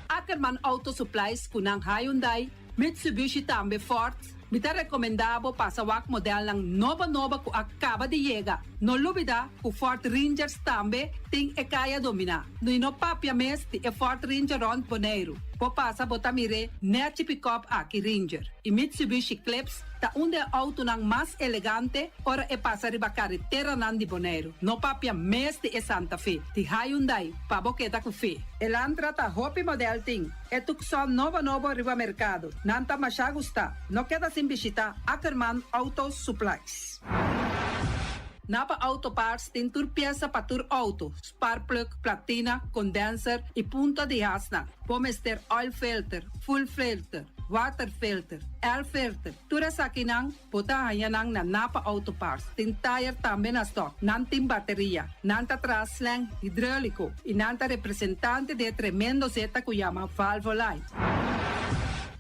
Ackerman Auto Supplies ku nan Hyundai. Mitsubishi tambe Ford. Mi ta rekomendá bo pasa wak modelnan nobo nobo ku a kaba di yega. No lubidá ku Ford Rangers tambe tin e kaya dominá. I no papia mes di e Ford Ranger rònt Boneiru. Bo pasa bo ta mir'é nèchi pikòp aki Ranger. I Mitsubishi Eclipse ta un di e outonan mas elegante ora e pasa riba kareteranan di Boneiru. No papia mes di e Santa Fe di Hyundai pa bo keda ku fe. Elantra ta hopi modèl tin. E Tucson nobo nobo riba merkado. Nan ta masha gustá. No keda sin bishitá Ackerman Auto Supplies. Napa Auto Parts tin tur piesa pa tur outo, sparkplug, platina, condenser y punta di hasnan. Bo mester oil filter, fuel filter, water filter, air filter, tur esakinan bo ta haña nan na Napa Auto Parts. Tin tire tambe na stock. Nan tin bateria. Nan ta traha slang hidrolico y nan ta representante di e tremendo zeta cu yama Valvoline.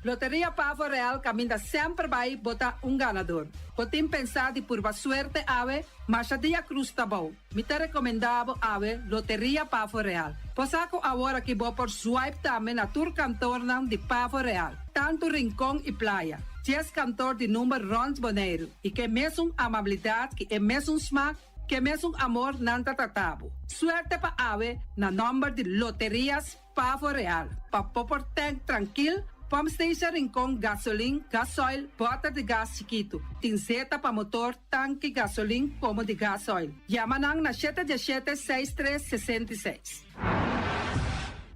Loteria Pavo Real caminda semper bay bo ta un ganador. Bo tin pensá di purba suerte awe? Masha dia cruz ta bou. Mi ta recomendá bo awe Loteria Pavo Real. Bo sa cu awor aki bo por swipe tambe na tur kantornan di Pavo Real, tantu Rincon y Playa. Dies kantor di number rond Boneiru y ke mesun amabilidad ki e mesun smaak, ke mesun amor nan ta trata bo. Suerte pa awe na nomber di Loterias Pavo Real, pa bo por tank trankil, pump station Rincon, gasolin, gasoil, bòter di gas chikitu. Tin zeta pa motor, tanki, gasolin komo di gasoil. Yama nan na shete diesshete seis tres 66.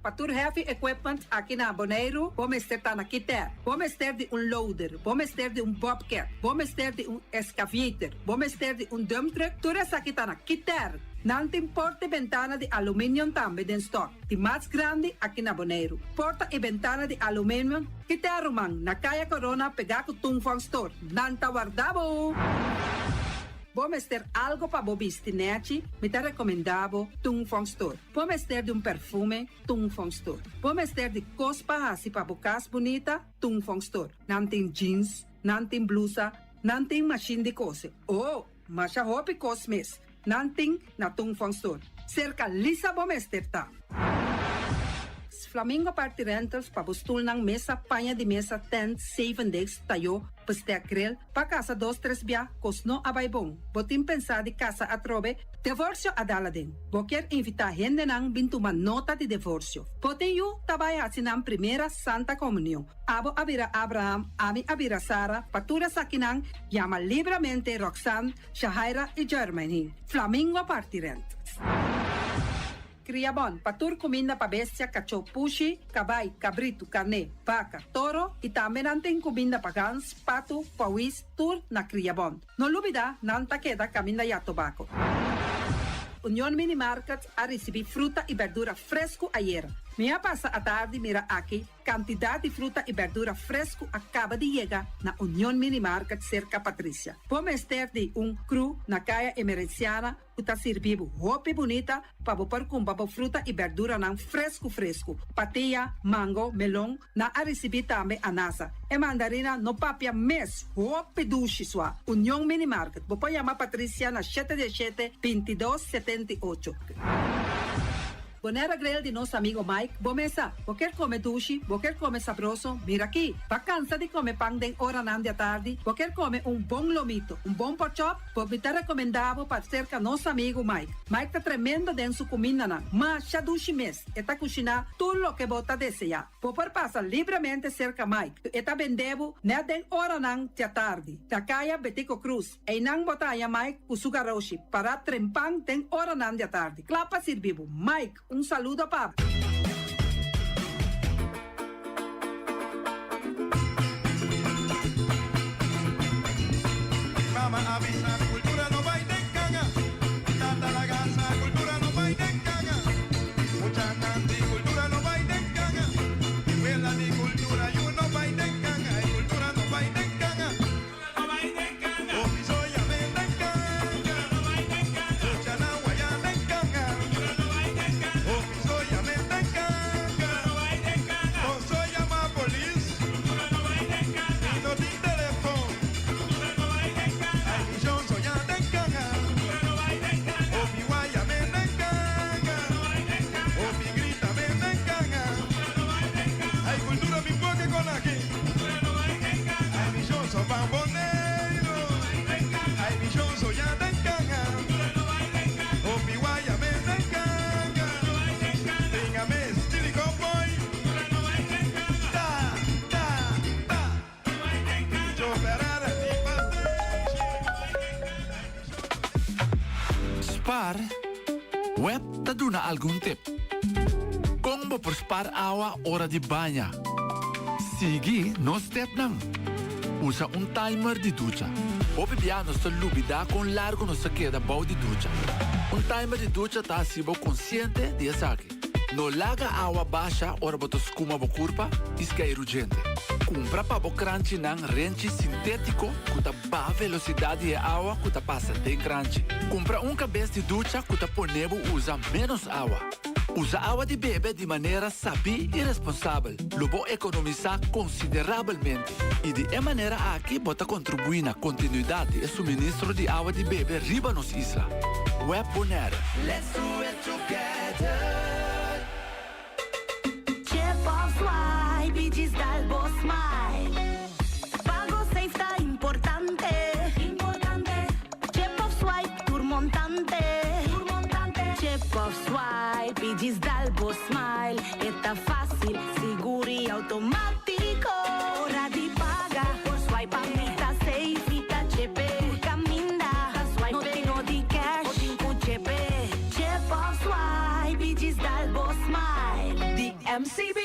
Pa tur heavy equipment aki na Boneiru, bo mester ta na Kiter. Bo mester di un loader, bo mester di un bobcat, bo mester di un excavator, bo mester di un dump truck, tur esaki ta na Kiter. Nan tin porta i bentana di aluminium tambe den stock. Di mas grandi aki na Boneiru. Porta i bentana di aluminium Kiter ruman na Kaya Corona pegá ku Tung Fong Store. Nan ta warda bo! Bo mester algo pa bo bisti nèchi? Mi ta rekomendá bo Tung Fong Store. Bo mester di un perfume? Tung Fong Store. Bo mester di kos pa hasi pa bo kas bunita? Tung Fong Store. Nan tin jeans, nan tin blusa, nan tin mashin di kose. Oh! Masha hopi kos mes nan tin na Tung Fong Store. Serka Lisa bo mester ta. Flamingo Party Rentals pa bo stulnan, mesa, paña di mesa, tent, zeven desk, tayó, bestek, grill, pa kasa dos tres bia, kos no a bai bon. Bo tin pensá di kasa atrobe? Devorsio a dal aden. Bo kier invitá hendenan bin tuma nota di devorsio. Bo tin yu ta bai hasi nan primera Santa Komunion. Abo a bira Abraham, ami a bira Sara, pa tur esakinan yama libramente Roxanne, Shahaira i Jermaine. Flamingo parti rent. Kriabon, pa tur kuminda pa bestia, kachó, pushi, kabai, kabritu, karné, baka, toro i tambe nan tin kuminda pa gans, patu, pawis, tur na Kriabon. No lubida, nan ta keda kaminda ya tobako. Union Mini Market a risibí fruta i berdura fresku ayera. Mi a pasa atardi mira aki Kantidat di fruta i bèrdura fresku a kaba di yega na Union Mini Market serka Patricia. Bo mester di un kru na Kaya Emerenciana ku ta sirbi bo hopi bunita pa bo por kumpra bo fruta i bèrduranan fresku fresku. Patia, mango, melon, nan a risibí tambe anasa. E mandarina no papia mes, hopi dushi sua. Union Mini Market, bo por yama Patricia na shete diesshete, 22, 78. Bonaire Grill di nos amigo Mike, bo mesa. Bo kier come dushi, bo kier come sabroso, mira aki. Bo a cansa di come pan den oranan di atardi, bo kier come un bon lomito, un bon porkchop, bo mi ta recomenda bo pa cerca nos amigo Mike. Mike ta tremendo den su cumindanan, masha dushi mes, e ta cushina tur loke bo ta desea. Bo por pasa libremente cerca Mike, e ta bende bo net den oranan di atardi, na caya Betico Croes. Einan bo ta haña Mike ku su garoshi pará trempan den oranan di atardi, kla pa sirbi bo. Mike, un saludo pa bo. Mama a bisa cultura no bay den canga Tata laga sa cultura no bay den canga Muchanan di cultura no bay den canga Wela di cultura yu no bay den canga E cultura no bay den canga. ta duna algun tip. Kon bo por spar awa ora di baña? Sigui nos stepnan. Usa un timer di ducha. Hopi bia nos ta lubidá kon largu nos ta keda bou di ducha. Un timer di ducha ta hasi bo konsiente di esaki. No laga awa basha ora bo ta skuma bo kurpa i skeiru djente. Kumpra pa bo kranchinan renchi sintétiko ku ta baha velosidat di e awa ku ta pasa den kranchi. Kumpra un kabes di ducha ku ta pone bo usa ménos awa. Usa awa di bebe di manera sabí i responsabel. Lo bo ekonomisá konsiderabelmente i di e manera aki bo ta kontribuí na kontinuidat di e suministro di awa di bebe riba nos isla. Web Bonaire. Let's do it together. Chip of swipe i djis dal bo smile. Pago safe ta importante. Importante. Chip of swipe tur montante. Tur montante. Chip of swipe i djis dal bo smile. E ta fácil, sigur i automátiko. Ora di paga, por swipe pa mi ta safe. Mi ta chepe. Tur kaminda, ta swipe. No tin no di cash, bo tin ku chepe. Chip of swipe i djis dal bo smile. Di MCB.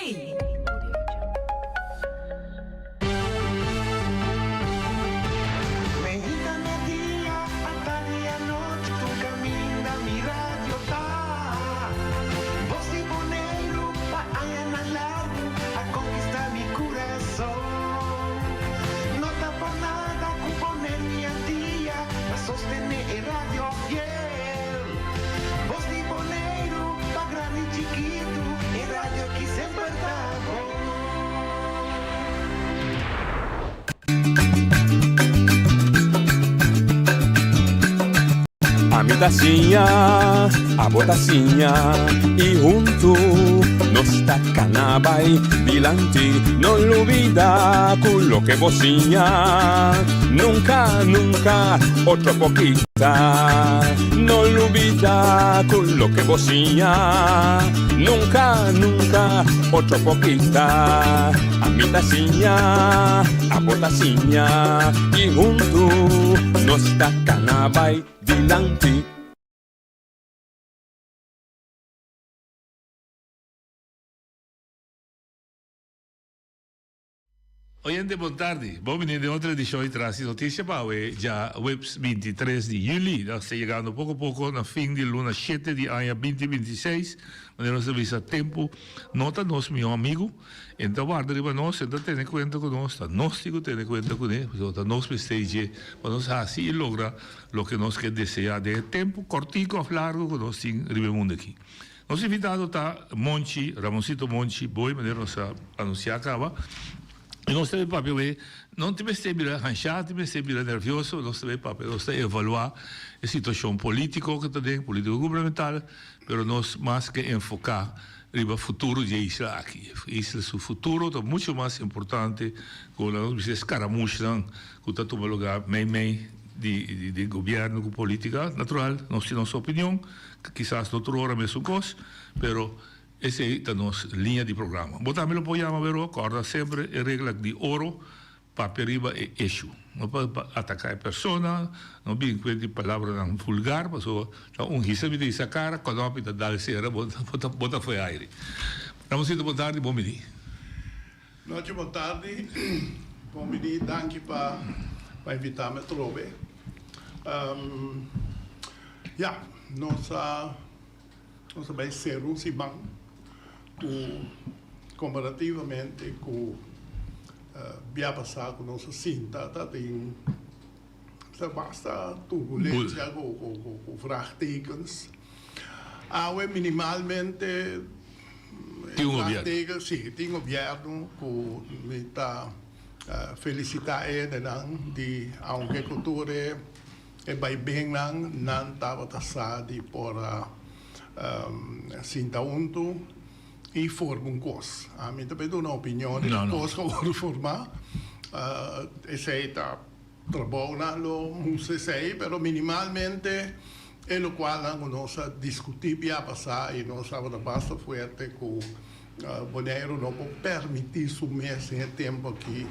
Meinta media, atardi anochi, tur caminda mi radio ta. Voz di Boneiru pa añanan largu a conquista mi curason. No ta por nada cu Boneiru y Antia ta sostene e radio fiel. Voz di Boneiru pa grandi y chikitu, e radio aki semper ta bon. Ami ta siña, abo ta siña y huntu nos ta cana bay dilanti. No lubida cu loke bo siña nunca, nunca otro por kita. No lubida cu loke bo siña nunca, nunca otro por kita. Ami ta siña, abo ta siña y huntu nos ta cana bay dilanti. Oyente bon tardi, bon bini den otro edicion di Tras di Noticia pa awe djaweps 23 di juli. Nos ta yegando poco poco na fin di luna shete di aña binti 26. Manera nos ta bisa tempu no ta nos mihó amigu, e ta warda riba nos, e ta tene kuenta ku nos, ta nos tin ku tene kuenta kuné, pasobra ta nos mester dje pa nos hasi i logra loke nos ke deseá den e tempu kòrtiku òf largu ku nos tin riba e mundu aki. Nos invitado ta Monchi, Ramoncito Monchi Boy, manera nos a anunsiá kaba. I nos ta bay papia wey, no tin mester bira hanshá, tin mester bira nervioso, nos ta bay papia, nos ta evaluá e situashon polítiko ku ta den, polítiko gubernamental, pero nos mas ke enfoká riba futuro di e isla aki. E isla su futuro ta mucho mas importante ku laga nos bisa e skaramushnan ku ta tuma lugá mei mei di di gobièrnu ku polítika. Natural, nos tin nos opinion, kisas no tur ora mesun kos, pero esei ta nos liña di programa. Bo tambe lo por yama pero kòrda semper e regla di oro, Papia riba e issue. No pa ataca e persona, no bin cu di palabranan vulgar, pasobra ta un hisa mi ta hisa cara, conopi ta dal cera, bo ta bo ta foe aire. Ramoncito bon tardi, bon bini. Nochi bon tardi, bon bini, danki pa pa invita mi atrobe. Ya, nos a nos a bay cera un siman cu comparativamente cu Bia pasá ku nos a sinta ta tin ta basta turbulensia ku vraagtekens. Awe minimalmente e vraagtekens, si tin gobièrnu ku mi ta felisitá e hendenan di aunke ku tur e baibennan nan tabata sa di por a sinta huntu. I forma un kos. Ami ta bay duna opinion di e kos ku a wòrdu formá. Esei ta trabounan lo mustra esei, pero minimalmente e lokualnan ku nos a diskutí bia pasá i nos tabata basta fuerte ku Boneiru no por permití su mes den e tempu aki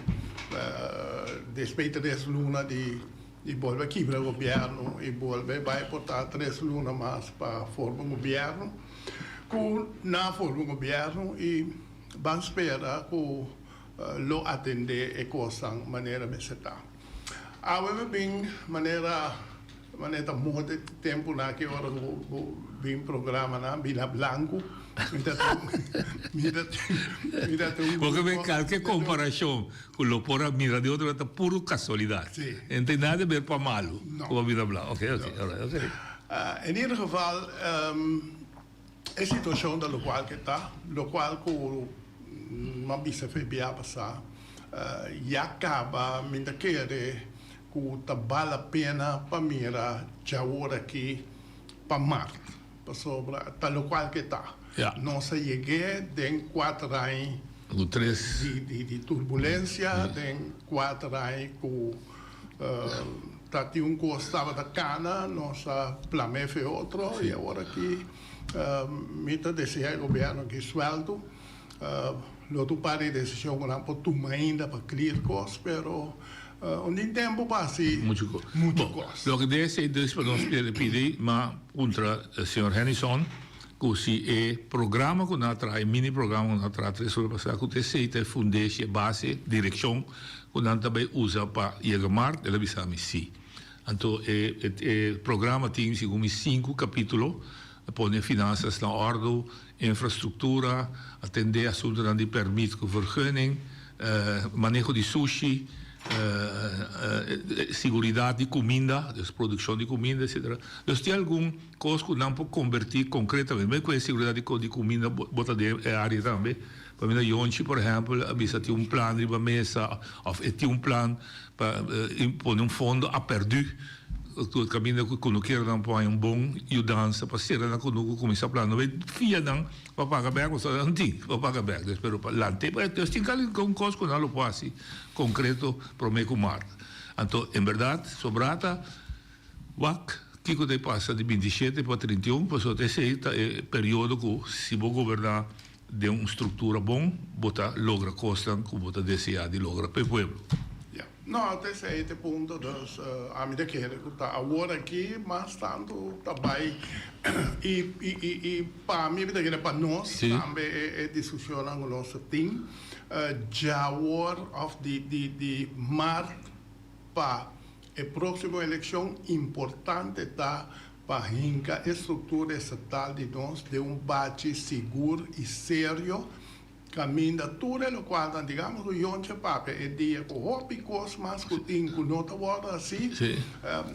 despues di tres luna di bolbe kibra gobièrnu i bolbe bai por ta tres luna mas pa forma un gobièrnu. Ku nan a forma un gobièrnu i ban spera ku lo atendé e kosnan manera mester ta. Awe mi bin manera manera ta moda e tempunan aki ora ku bo bin programanan bira blanku mi ta tin mi ta tin mi ta tin un Bo ke grupo kalke komparashon ku lo por a mira di otro ta puru kasualidat. Sí. E no tin nada di ber pa malu No. ku bo a bira blanku. Oke oke alright oke. In ieder geval e situacion ta locual ke ta, locual cu m'a bisa fe bia pasa ya caba mi ta kere cu ta bal la pena pa mira djawor aki pa mart pasobra ta locual ke ta. Nos a yeg'é den cuater aña di turbulencia, den cuater aña cu. Ta tin un kos tabata kana, nos a plam'é fe otro i awor aki mi ta desea e gobièrnu aki suèltu. Lo ta un par di desishon ku nan por tuma ainda pa clear kos, pero un tin tempu pa hasi Muchu kos. muchu Bon, kos. loke den esei dus pa nos pidi, m'a puntra señor Hennyson ku si e programa ku nan a traha, e mini programa ku nan a traha tres luna pasá, ku ta esei ta e fundeshi, e base, direkshon Ku nan ta bai usa pa yega mart? El a bisa mi si. Anto e e programa tin segun mi sinku kapitulo, pone finansas na òrdu, infrastruktura, atendé asuntunan di pèrmit ku vergunning, maneho di sushi, siguridat di kuminda, dus produkshon di kuminda etsetera. Dus tin algun kos ku nan por kombertí konkretamente. Bai ku e siguridat di kuminda bo ta den e área tambe. Pasobra Yonchi por ehempel a bisa tin un plan riba mesa of e tin un plan pa pone un fondo a perdu ku kaminda ku kunukeronan por haña un bon yudansa pa sera nan kunuku kuminsá planta. No bay fia nan pa paga bek pasobra nan tin pa paga bek dus pero pa lant'é dus tin kal un kos ku nan lo por hasi konkreto promé ku mart. Anto en bèrdat sobrá ta wak kiko ta e pasa di 27 pa 31 pasobra ta esei ta e periodo ku si bo goberná Den un struktura bon bo ta logra kosnan ku bo ta deseá di logra pa e pueblo. Ya. No, ta esei ta e punto. Dus ami ta kere ku ta awor aki mas tantu ta bai i i i i pa mi mi ta kere pa nos tambe e e diskushonnan ku nos ta tin djawor òf di di di mart pa e próksimo elekshon importante ta Pa hinka e struktura estatal di nos den un bachi sigur i serio kaminda tur e lokualnan, digamos ku Yontje papia e dia ku hopi kos mas ku tin ku no ta wòrdu hasi,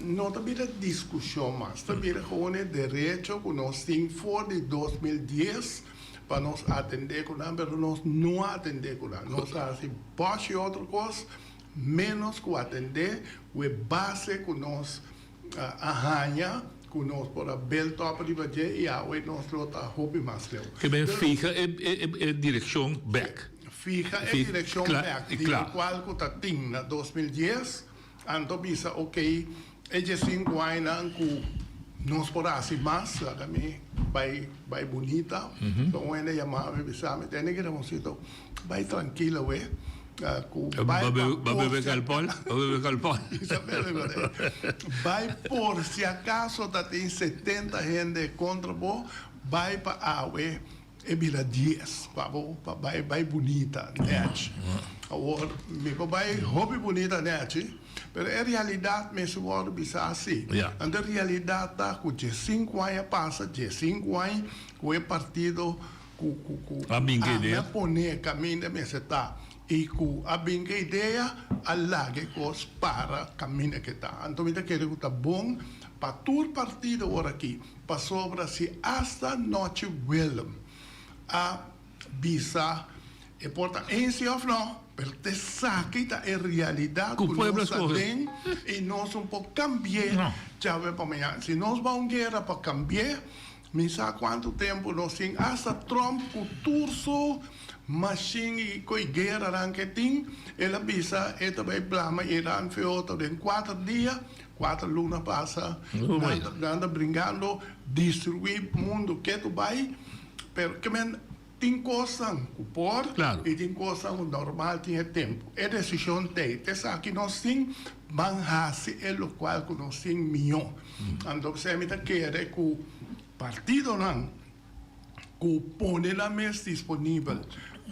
no ta bira diskushon mas, ta bira gewoon e derecho ku nos tin for di 2010 pa nos atendé ku nan, pero nos no a atendé ku nan, nos a hasi bòshi otro kos ménos ku atendé ku e base ku nos a haña ku nos por a build up riba dje i awe nos lo ta hopi mas leu. Ke men fiha e direkshon bek. Fiha e direkshon bek di lokual ku ta tin na 2010, anto bisa ok e diesinku añanan ku nos por hasi mas, laga mi bai bai bunita. So un hende yama mi bisa mi tene ki Ramoncito bai trankil awe. Ku bai pa Ba bebe kalpòl? Ba bebe kalpòl? Bai por si akaso ta tin 70 hende kontra bo, bai pa awe e bira dies pa bo pa bai bai bunita nèchi. Awor mi por bai hopi bunita nèchi, pero e realidat mester wòrdu bisa asi. Anto e realidat ta ku diesinku aña pasa, diesinku aña ku e partido ku ku ku A bin ke ami idea. a pone kaminda mester ta i ku a bin ke idea a laga e kos para kaminda ke ta. Anto mi ta kere ku ta bon pa tur partido ora aki pasobra si asta Nochi Willem a bisa e por ta eens si of no pero t'esaki ta e realidat Ku ku pueblo a nos ta skohe. den i nos no por kambi'é No. djawe pa mañana. Si nos ba un guera pa kambi'é Mi sa cuanto tempo nos tin hasta Trump cu tur su machine y coy gueranan ke tin, el a bisa e ta bay blama Iran fe otro den cuater dia, cuater luna pasa nan ta nan ta bringando destrui mundo ketu bay, pero ke men tin cosnan cu por y tin cosnan cu normal tin e tempo, e decision t'ey, t'esaki nos tin ban haci e locual cu nos tin miyo. Anto p'esei mi ta kere ku partidonan Ku pone nan mes disponibel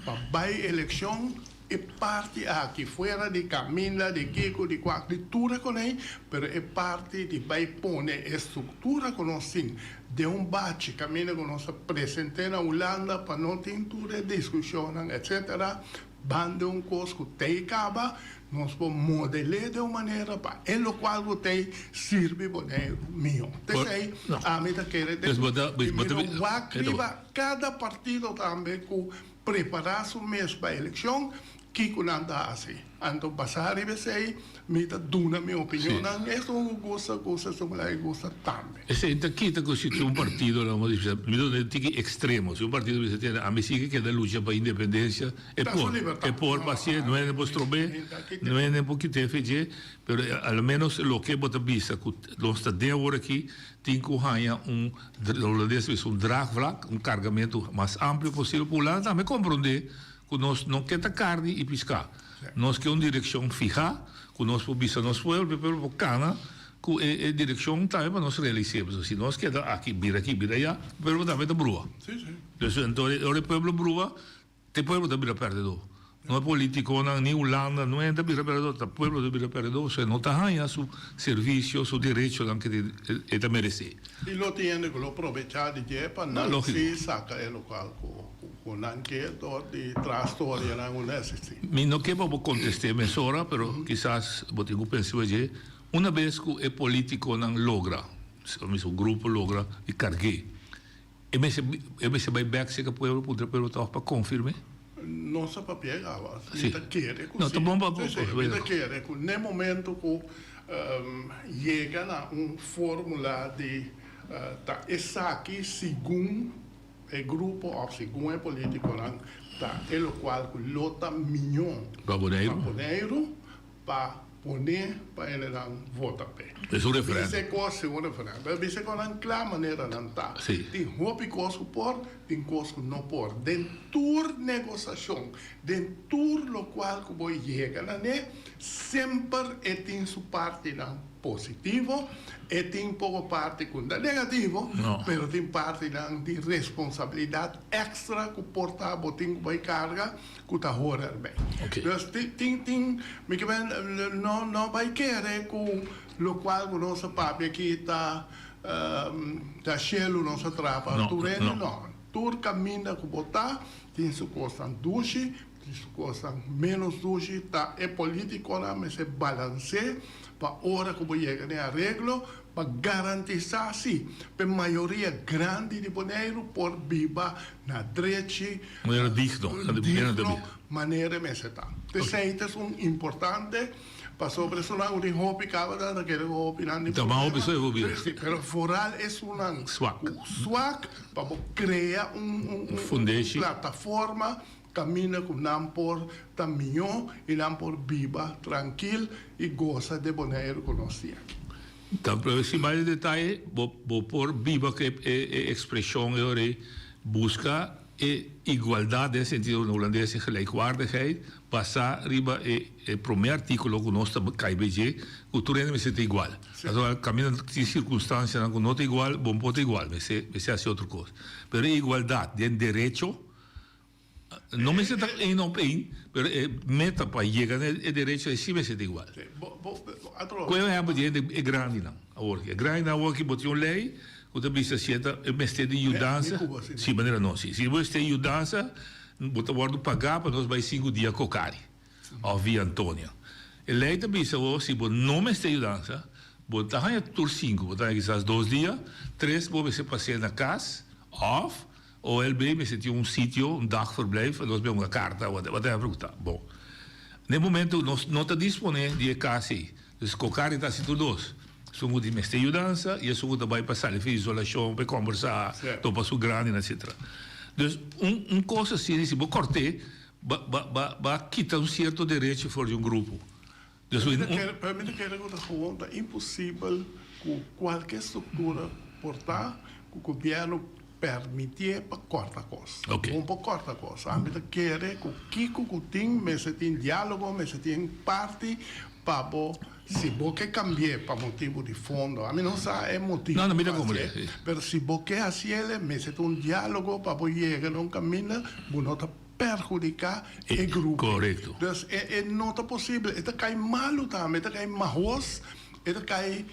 pa bai elekshon, e parti aki fuera di kaminda, di kiko, di kuak, di tur e konei, pero e parti di bai pone e struktura ku nos tin den un bachi kaminda ku nos a present'é na Hulanda pa no tin tur e diskushonnan etsetera, Ban den un kos ku tei kaba, nos por model'é den un manera pa e lokual ku tei sirbi Boneiru mihó. P'esei ami ta kere den i mi lo wak riba kada partido tambe ku prepará su mes pa elekshon, kiko nan ta hasi. Anto basá riba esei mi ta duna mi opinionnan, esun ku gusta gusta, esun ku no gusta tambe. Esei ta kita ku si tin un partido lo amo bisa, mi ta duna tiki ekstremo, si un partido bisa tene ami si ke keda lucha pa independensia e por, e por pa hacié, no hende por strob'é, no hende por kit'é fe dje, pero al menos loke bo ta bisa ku nos ta den awor aki tin ku haña un, lo holandes ta bisa un draagvlak, un kargamentu mas amplio posibel pa Hulanda tambe komprondé ku nos no ke ta karni i piská, nos ke un direkshon fihá ku nos por bisa nos pueblo, pa e pueblo por kana Ku e direkshon tambe pa nos realis'é, pasobra si nos keda aki, bira aki, bira ayá, e pueblo tambe ta brua. Dus anto ora e pueblo brua, ta e pueblo ta bira pèrdedó. No e politikonan, ni Hulanda, no hende ta bira pèrdedó, ta pueblo ta bira pèrdedó, pasobra e no ta haña su servisio, su derechonan ke e ta meresé. I lo tin hende ku lo probechá di dje pa nan sí saka e lokal ku nan ke dor di traha storianan ku no eksistí. Mi no ke pa bo kontest'é mesora, pero kisas bo tin ku pensa riba dje. Una bes ku e politikonan logra, o mismo grupo logra di karg'é, e mester e mester bai bèk serka pueblo puntra pueblo tòg pa konfirm'é? No sa papia kaba. Mi ta kere ku si. No, ta bon pa Si, si. Mi ta kere ku n'e momento ku yega na un fórmula di ta esaki segun e grupo òf segun e politikonan ta e lokual ku lo ta mihó Pa Boneiru. pa Boneiru, Pa pone pa hendenan vota p'e. Es un referendum. Bisa e kos, si un referendum. Pero bisa e kosnan kla manera nan ta. Si. Tin hopi kos ku por, tin kos ku no por. Den tur negosashon, den tur lokual ku bo yega na ne, semper e tin su partinan positivo, e tin poko parti ku ta negativo, pero tin partinan di responsabilidat èkstra ku por ta bo tin ku bai karga. Ku ta hora erbij. Dus tin tin mi ke men no no bai kere ku lokual ku nos a papia aki ta ta shelu nos a traha pa tur hende no. Tur kaminda ku bo ta tin su kosnan dushi tin su kosnan menos dushi ta e politikonan mester balans'é pa ora ku bo yega den areglo pa garantisá si pa e mayoria grandi di Boneiru por biba na drechi. Manera digno. Digno manera e mester ta. P'esei ta esun importante pasobra esunnan ku tin hopi kaba ta kere ku hopinan di problema. Ta hopi so e por bira. Si, pero foral esunnan Swak. ku swak pa bo krea un Fundeshi. plataforma kaminda ku nan por ta mihó i nan por biba trankil i gosa de Boneiru ku nos tin aki. Ta pero si bai den detaye bo bo por biba ku e ekspreshon e ora ei buska e igualdat den sentido na hulandes e gelijkwaardigheid basá riba e e promé artíkulo ku nos ta kai bei dje ku tur hende mester ta igual. Pasobra kaminda tin sirkunstansianan ku no ta igual bo no por ta igual mester mester hasi otro kos. Pero e igualdat den derecho No mester ta één op één, pero e meta pa yega na e derecho ei si mester ta igual. Ku e ehèmpel di hende e grandinan awor aki. E grandinan awor aki bo tin un lei ku ta bisa si e ta e mester di yudansa, si manera no si. Si bo mester yudansa bo ta wòrdu pagá pa nos bai sinku dia Kokari òf Villa Antonia. E lei ta bisa bo si bo no mester yudansa bo ta haña tur sinku, bo ta haña kisas dos dia, tres bo mester pas'é na kas òf OLB mester tin un sitio, un dagverblijf, nos bia un karta, whatever ku ta. Bon, na e momento nos no ta disponé di e kas ei. Dus Cocari ta hasi tur dos. Esun ku tin mester yudansa i esun ku ta bai pa sali for isolashon, pa e kòmbersá, topa su grandinan, etcetera. Dus un un kos asina si bo kòrt'é, ba ba ba ba kita un sierto derecho for di un grupo. Dus Mi ta kere, pero mi ta kere ku ta gewoon ta imposibel ku kualke struktura por ta ku gobièrnu permitié pa kòrta kos. Bon por kòrta kos. Ami ta kere ku kiko ku tin mester tin diálogo, mester tin parti. Pa bo, si bo ke kambi'é pa motibu di fondo, ami no sa e motibu No, no, mi ta pa komprendé, hasié, si. pero si bo ke hasiel, mester ta un diálogo pa bo yega na un kaminda bo no ta perhudiká e grupo. Korekto. Dus e e no ta posibel, e ta kai malu tambe, e ta kai mahos, e ta kai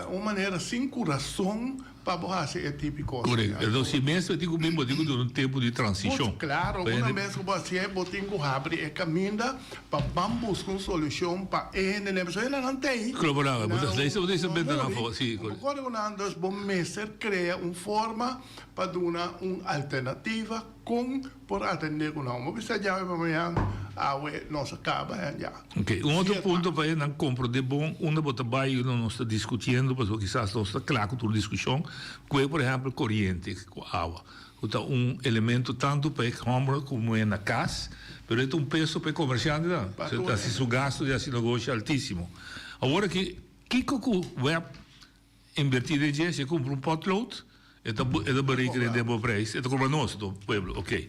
Un manera sin kurason pa bo hasi e tipi kos. Korekto. Enton si mes bo tin ku bin bo tin ku duna un tempu di transishon. Klaro, una bes ku bo hasié bo tin ku habri e kaminda pa ban buska un solushon pa e hendenan pasobra hendenan t'ei. Klobo nan, bo ta bo ta benta nan afó, si. Bo kore ku nan, dus bo mester krea un forma pa duna un alternativa kon por atendé ku nan. Bo bisa djawe pa mañan awe nos a kaba en ya. Ok, un otro punto pa e nan komprondé bon unda bo ta bai i unda nos ta diskutiendo, pasobra kisas nos ta kla ku tur diskushon, ku e por ehèmpel koriente ku awa, ku ta un elemento tantu pa e hòmber ku muhé na kas, pero e ta un peso pa e komersiantenan, pasobra ta hasi su gastu di hasi negoshi altísimo. Awor aki, kiko ku web Invertí den dje, si e kumpra un potlood, e ta e ta berekenen den bo prijs, e ta kobra nos, do pueblo, ok.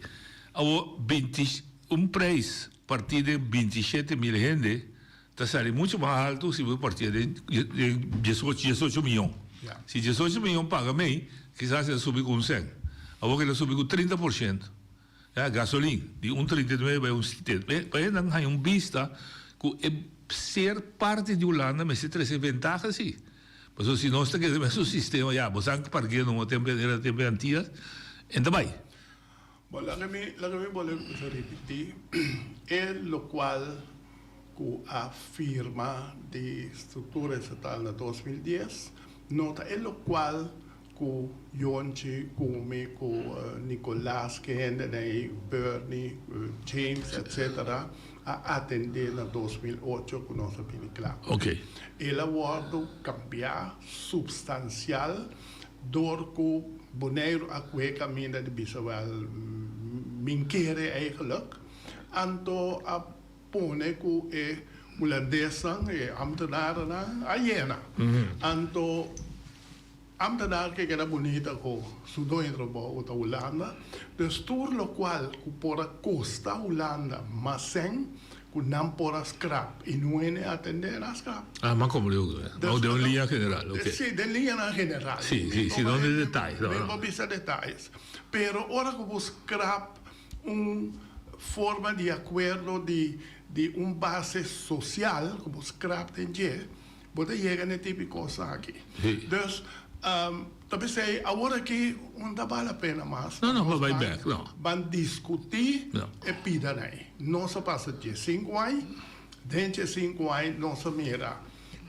Awor, binti, un prijs partí den 27 mil hende ta sali mucho mas haltu si bo partié den den diesocho, diesocho miyon. Si diesocho miyon paga mei, kisas e ta subi ku un sèn. Awor ke ta subi ku 30 por shento. Ya, gasolin, di un 39 bai un 70. Pa e nan haña un bista ku e ser parti di Hulanda mester trese ventaha si. Pasobra si nos ta keda mesun sistema, ya, bo sa ku parke no tempu era tempu di Antias, en ta bai. Bon, laga mi, laga mi bolbe kuminsá ripití e lokual ku a firma di struktura estatal na 2010 no ta e lokual Ku Yonchi, ku mi, ku Nicolas, ku hendenan ei, Bernie, James, etc. A atendé na 2008 ku nos a bini kla. El a wòrdu kambiá supstansial dor ku Boneiru a kuhe kaminda di bisa wèl min kere eigenlijk. Anto a pone ku e hulandesnan, e ambtenarennan a yena. Anto. Ambtenaar ke keda bunita ku su doño trabou ku ta Hulanda, dus tur lokual ku por a kosta Hulanda mas sèn ku nan por a skrap i no hende a atendé nan a skrap. Ah, m'a komprendé ku ta. No, den un liña general, oke. Si, den liñanan general. Si, si, si, no den detayes, no, no. Mi por bisa detayes. Pero ora ku bo skrap un forma di akuerdo di di un base sosial ku bo skrap den dje, Bo ta yega na e tipo di kos aki. Dus, ta p'esei awor aki no ta bal la pena mas pa nos ban ban diskutí e pidanan ei. Nos a pasa diesinku aña, den diesinku aña nos a mira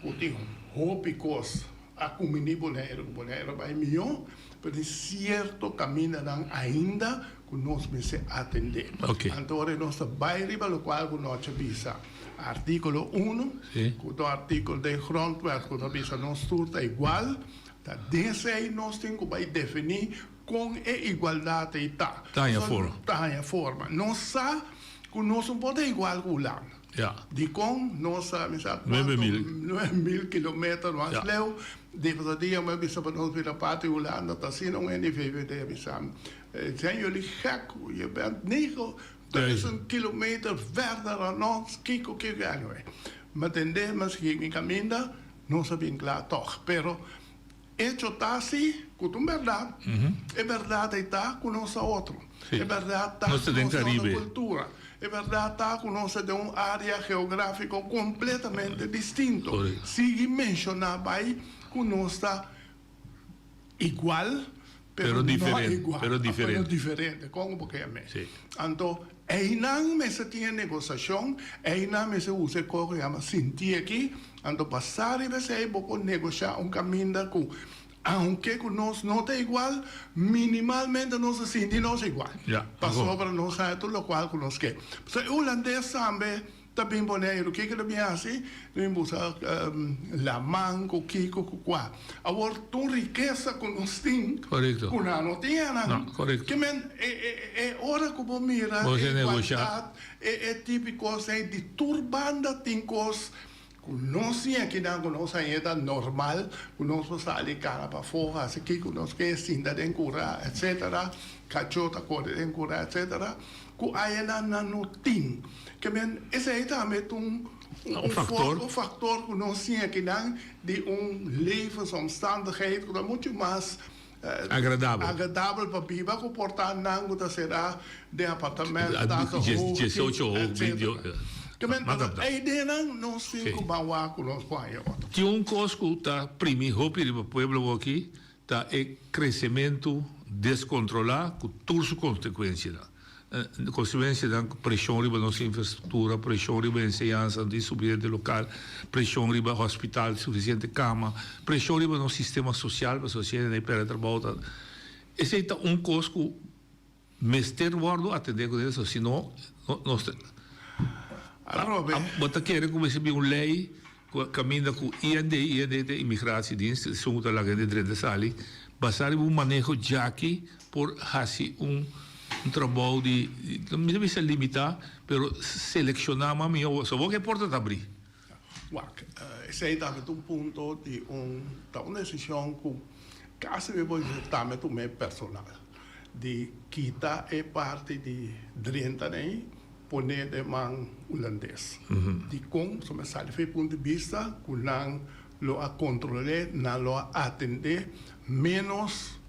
ku tin hopi kos a kuminí Boneiru, ku Boneiru a bai mihó, pero tin sierto kamindanan ainda ku nos mester atendé. Anto ora nos ta bai riba lokual ku nos a bisa. Artíkulo unu, ku ta un artíkulo den Grondwet ku ta bisa nos tur ta igual, ta den esei nos tin ku bai definí kon e igualdat ei ta. Ta haña forma. Ta haña forma. Nos sa ku nos no por ta igual ku Hulanda. Dikon? Nos sa, mi sa kuantu, 9000 kilometer mas leu. Di pasó dia mi a bisa pa nos bira parti di Hulanda, ta asina un hende di VVD a bisa mi, Zijn jullie gek? Je bent negen Duizend kilometer verder dan nos, kiko kiko anyway. Mi a tende, mi a sigui mi kaminda, nos a bin kla tòg. Pero echo ta si ku ta un bèrdat. E bèrdat ei ta ku nos ta otro. E bèrdat ta ku nos ta otro kultura. E bèrdat ta ku nos ta den un área geográfiko kompletamente distinto. Sigui menshoná bai ku nos ta Igual, pero no igual. Pero diferente. Pero diferente, kon bo ke me? Anto, einan mester tin e negosiashon, einan mester usa e kos ku yama sinti aki, anto basá riba esei bo por negoshá un kaminda ku aunke ku nos no ta igual, minimalmente nos ta sinti nos igual. Pasobra nos haña tur lokual ku nos ke. Pasobra e hulandes tambe Ta bin Boneiru, kiko ta bin hasi? Ta bin buska laman ku kiko ku kua. Awor tur rikesa ku nos tin, ku nan no tin anan. Ke men e ora ku bo mira e igualdat, e tipo kos ei, di tur banda tin kos ku nos tin akinan ku nos haña ta normal, ku nos por sali kara pafó, hasi kiko nos ke, sinta den kura, etcetera, kachó ta kore den kura, etcetera. Ku ayanan nan no tin. Ke men esei tambe ta un. Un factor. Un factor ku nos tin akinan di un levensomstandigheid ku ta muchu mas Agradabel. agradabel pa biba ku por ta nan ku ta será den apartamento tantu hoog, 18 hoog, etcetera. Ke men e ideanan nos tin ku ban wak ku nos por haña otro. Tin un kos ku ta primi hopi riba pueblo awoki ta e kresementu deskontrolá ku tur su konsekuensianan. Konsekuensianan ku preshon riba nos infrastruktura, preshon riba enseñansa, no tin sufisiente lokal, preshon riba hospital, sufisiente kama, preshon riba nos sistema sosial pasobra si hende pèrdè trabou ta. Esei ta un kos ku mester wòrdu atendé kuné pasobra si no nos ta. Bo ta kere ku mester bin un lei ku kaminda ku IND, IND ta Immigratiedienst, esun ku ta laga hende drenta sali, basá riba un maneho djaki por hasi un trabou di, mi ta bisa limitá, pero selekshoná mas mihó, so bo ke porta ta abrí. Wak, esei tambe ta un punto di un, ta un desishon ku kasi mi por bisa tambe ta un mei personal, di kita e parti di drenta nei pone den man hulandes. Dikon? Pasobra mi a sali for e punto di bista ku nan lo a kontrol'é, nan lo a atendé ménos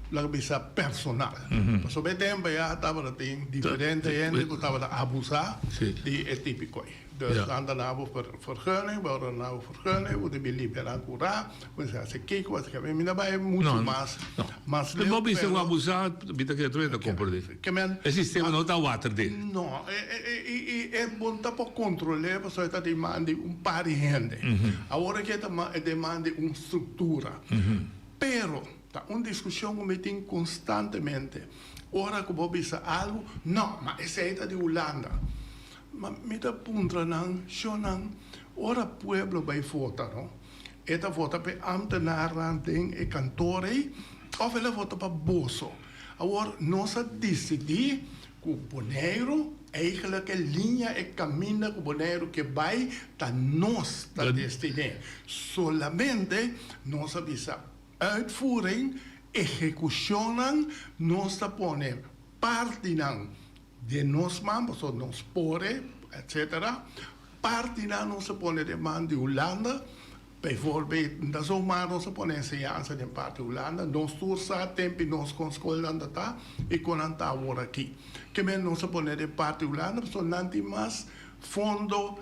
lo ke bisa personal. Pasobra e tempu ya tabata tin diferente hende ku tabata abusá di e típiko ei. Dus nan ta na bo vergunning, bo ta na bo vergunning, bo debe limpia nan kurá, bo mester hasi kiko, bo hasi kiko. Mi no bai muchu mas mas leu, Bo bisa ku abusá, mi ta kere tur hende ta komprendé. E sistema no ta water den. No, i e bon ta por kontrol'é pasobra e ta demanda di un par di hende. Awor aki e ta demanda di un struktura. Pero ta un diskushon ku mi tin konstantemente. Ora ku bo bisa algu, no, ma esei ta di Hulanda. Ma mi ta puntra nan, Shonnan, ora pueblo bai vota no, e ta vota pa e ambtenarnan den e kantor ei òf el a vota pa boso? Awor nos a disidí ku Boneiru, eigenlijk e liña, e kaminda ku Boneiru ke bai ta nos ta destiné. Solamente nos a bisa uitvoering, ehekushonnan nos ta pone partinan Den nos man, pasobra nos por e, etcetera. Partinan nos a pone den man di Hulanda, bijvoorbeeld, no ta zomaar nos a pone enseñansa den parti Hulanda, nos tur sa tempi nos kon skolnan ta ta i kon nan ta awor aki. Ke men nos a pone den parti Hulanda pasobra nan tin mas fondo,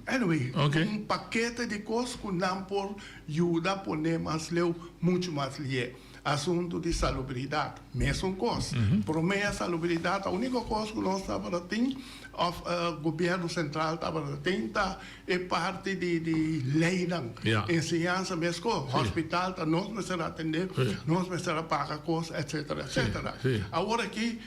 anyway, un pakete di kos ku nan por yuda pone mas leu, muchu mas lié. Asuntu di salubridat, mesun kos. Promé a salubridat, a úniko kos ku nos tabata tin, òf gobièrnu sentral tabata tin, ta e parti di di leinan. Enseñansa meskos, hospital ta nos mester atendé, nos mester a paga kos, etsetera, etsetera. Awor aki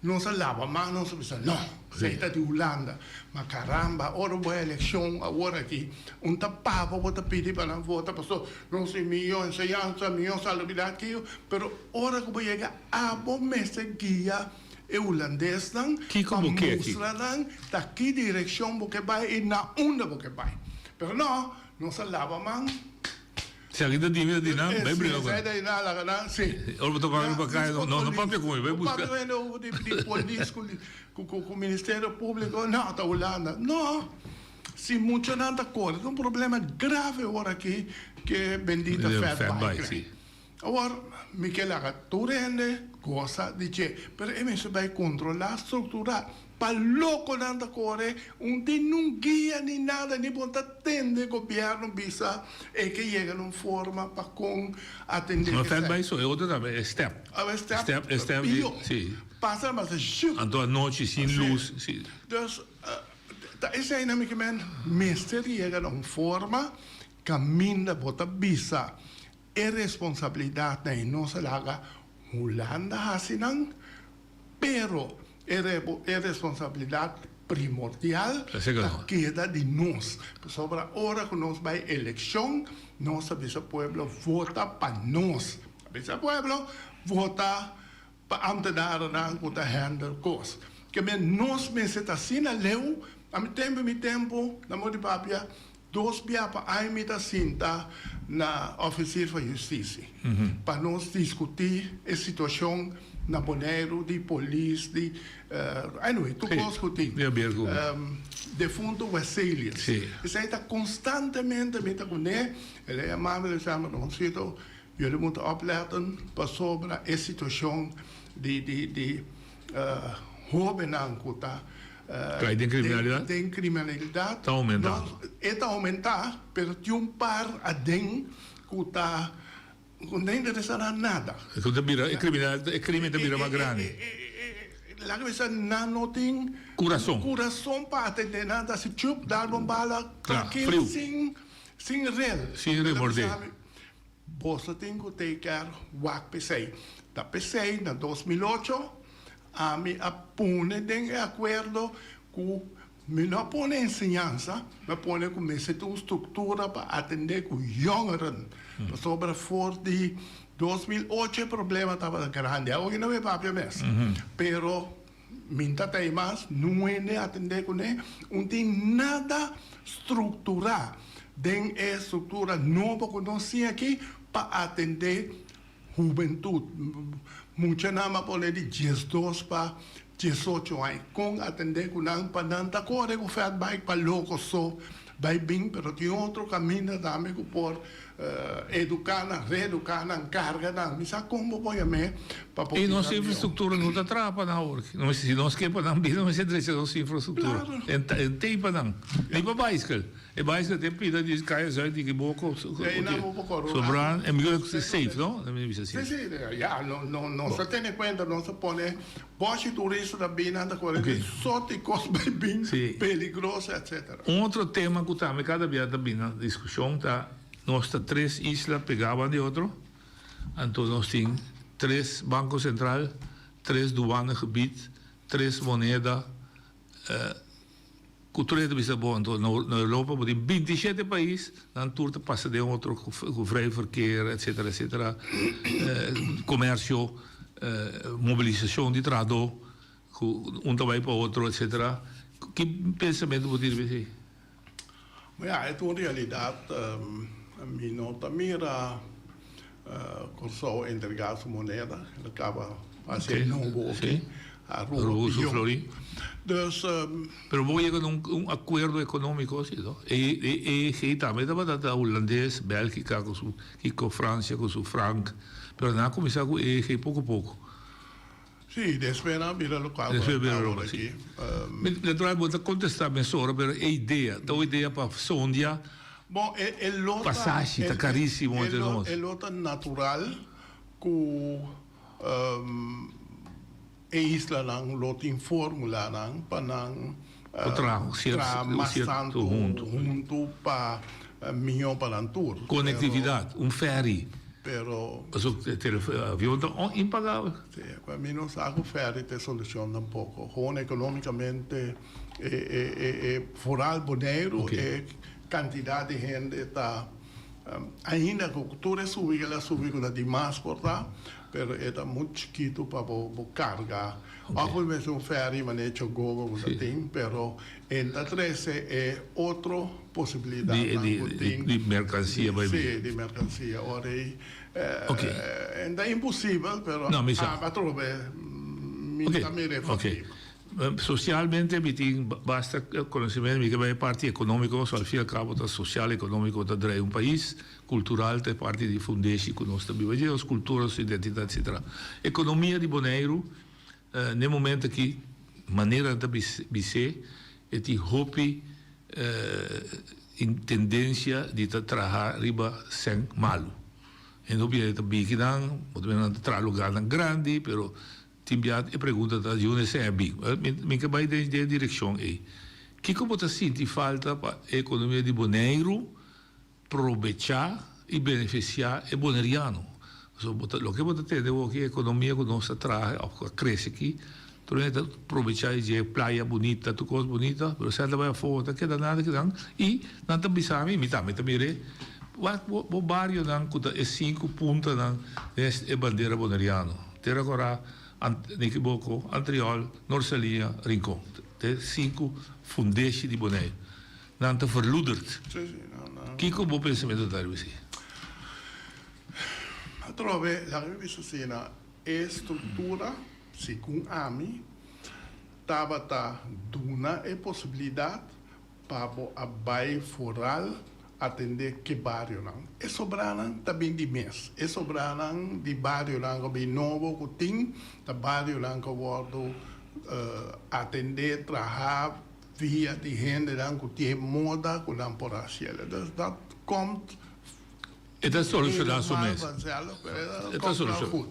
Nos a laba man, nos a bisa no, esei ta di Hulanda. Ma caramba, ora bo eleccion awor aki, un ta papa bo ta pidi pa nan vota paso nos tin miyo enseñansa, miyo salubridad kiyo, pero ora cu bo yega abo mester guia e Hulandesnan Kico pa bo ke aki? mustra nan ta ki direccion bo ke bay y na unda bo ke bay. Pero no, nos a laba man. Si alguien ta dimi ta di nan, bai briga ku nan. Si. Ora bo ta papia pa kaya, no, no papia ku mi, bai buska. Papia ku hende over di polis ku ministerio publiko, no, ta Hulanda. No, si muchanan ta kore, ta un problema grave awor aki ke bendita fat bike. Awor, mi ke laga tur hende gosa di dje, pero e mester bai kontrolá strukturá. Pa lokonan ta kore, un tin nun guia ni nada, ni bo ta tende gobièrnu bisa e ke yega na un forma pa kon atendé No esei. fat bai so, e otro tambe, e step. Ah, e step, Step, e step di, pió. si. Pasa basta shup. Anto anochi sin lus, si. Dus, ta eseinan mi ke men mester yega na un forma kaminda bo ta bisa E responsabilidatnan ei no sa laga Hulanda hasi nan, pero e e responsabilidat primordial ta keda di nos. Pasobra ora ku nos bai elekshon, nos ta bisa pueblo vota pa nos. Ta bisa pueblo vota pa ambtenarennan ku ta handle kos. Ke men nos mester ta asina leu, ami tempu mi tempu na modo di papia dos bia pa aña mi ta sinta na Officier van Justitie pa nos diskutí e situashon. na Boneiru di polis di anyway tur kos ku tin. Defunto Wesselius. Esei ta konstantemente mi ta kuné, el a yama mi el a bisa mi Ronsito jullie moeten opletten pasobra e situashon di di di hobennan ku ta Kai den kriminalidat? Den kriminalidat. Ta oumentá. E ta oumentá pero tin un par aden ku ta Ku no interesa nan nada. Ku ta bira e kriminal, e krimen ta bira mas grandi. Laga bisa nan no tin Kurason. kurason pa atendé nan, ta hasi chup, dal bo bala, Kla, trankil, friu. sin sin rel. Sin remordé. Boso tin ku take care wak p'esei. Ta p'esei na 2008 ami a pone den e akuerdo ku Mi no a pone enseñansa, mi a pone ku mester tin un struktura pa atendé ku yongeren. Pasobra for di 2008 e problema tabata grandi. Awoki no mi papia mes. Pero mi ta ta ei mas, no hende a atendé kuné. Un tin nada strukturá den e struktura nobo ku nos tin aki pa atendé Hubentut, muchanan a pone di 12 pa 18 aña. Kon atendé ku nan pa nan ta kore ku fatbike pa loko so bai bin, pero tin otro kaminda tambe ku por eduká nan, reeduká nan, karga nan. Mi sa kon bo por yam'é pa por I bira nos mihó. infrastruktura no ta traha pa nan awor. Si nos ke pa nan bira, nos mester drecha nos infrastruktura. Klaro. En tei pa nan. Ni pa baiskel. E baiskel te pida di kaya zuid di Kiboko. Sobran e mi safe no? Mi bisa Si si ya no no nos ta tene kuenta nos ta pone boshi turista ta bin nan ta kore di soti kos bai bin peligroso etcetera. Un otro tema ku tambe kada bia ta bin na diskushon ta nos ta tres isla pegá ban di otro anto nos tin tres banko sentral tres duanegebied tres moneda. Ku tur hende bisa bo anto na Europa bo tin 27 pais, nan tur ta pasa den otro ku vrij verkeer etcetera etcetera, komersio, mobilisashon di trahadó ku un ta bai pa otro etcetera. Ki pensamentu bo tin riba esei? Ya, e ta un realidat. Mi no ta mira Kòrsou entregá su moneda, el a kaba hasi e nobo oki, Aruba pió. Dus. Pero bo yega na un akuerdo ekonómiko si no? E EEG tambe tabata ta Hulandes, Bèlgika ku su kiko, Fransia ku su frank, pero nan a kuminsá ku EEG poko poko. Sí, despues nan a bira lokual ku Despues nan ta bira awor lokual, sí. aki. Natural bo ta kontestá mesora, pero e idea, ta un idea pa sondia. Bon, e e lo ta Pasashi ta karísimo entre nos. E lo ta natural ku e islanan lo tin formulanan pa nan Por traha traha mas sierto tantu huntu. huntu pa mihó pa nan tur. Konektividat, un ferry. Pero. Pasobra avion ta impagabel. Sí, pa mi no sa ku ferry ta e solushon tampoko. Gewoon ekonómikamente e e e e foral Boneiru e kantidat di hende ta ainda ku tur e subi ku el a subi ku ta dimas por ta, pero e ta muchu chikitu pa bo bo karga. Òf bo mester un ferry manera Chogogo ku ta tin, pero e ta trese e otro posibilidatnan ku tin. Di merkansia bai bin. Sí, di merkansia. Ora ei e ta imposibel, pero atrobe mi ta mira e factible. Socialmente mi tin basta conocimento, mi ke bai e parti economico, so al fin y al cabo ta social, economico ta drai un pais, cultural ta e parti di fundeshi cu nos ta biba dje, nos cultura, nos identidad etcetera. Economia di Boneiru n'e momento aki manera nan ta bis'é e tin hopi tendencia di ta traha riba sèn malu. Hende hopi ta biki nan, bo ta mira nan ta traha lugarnan grandi pero Tin bia e pregunta ta di unda esei a bin. Mi ke bai den e direkshon ei. Kiko bo ta sinti falta pa e ekonomia di Boneiru probechá i benefisiá e boneriano? Pasobra bo ta loke bo ta tende awor aki e ekonomia ku nos ta traha òf ku a krese aki tur hende ta probechá di dje playa bunita tur kos bunita pero esei ta bai afó ta keda nada kinan i nan ta bisa mi mi tambe ta mir'é wak bo barionan ku ta e sinku puntanan den e bandera boneriano. Tera Korá, Nikiboko, Antriol, Norsaliña, Rincon. Ta e sinku fundeshi di Boneiru. Nan ta verloederd. Kiko bo pensamentu ta riba esei? Atrobe, laga mi bisa asina. E struktura, segun ami, tabata duna e posibilidat pa bo a bai foral atendé ke barionan. E sobranan ta bin di mes. E sobranan di barionan ku a bin nobo ku tin ta barionan ku a wòrdu atendé, trahá via di hendenan ku tin e moda ku nan por hasi el. Dus dat komt E ta solushoná su mes. E ta solushoná.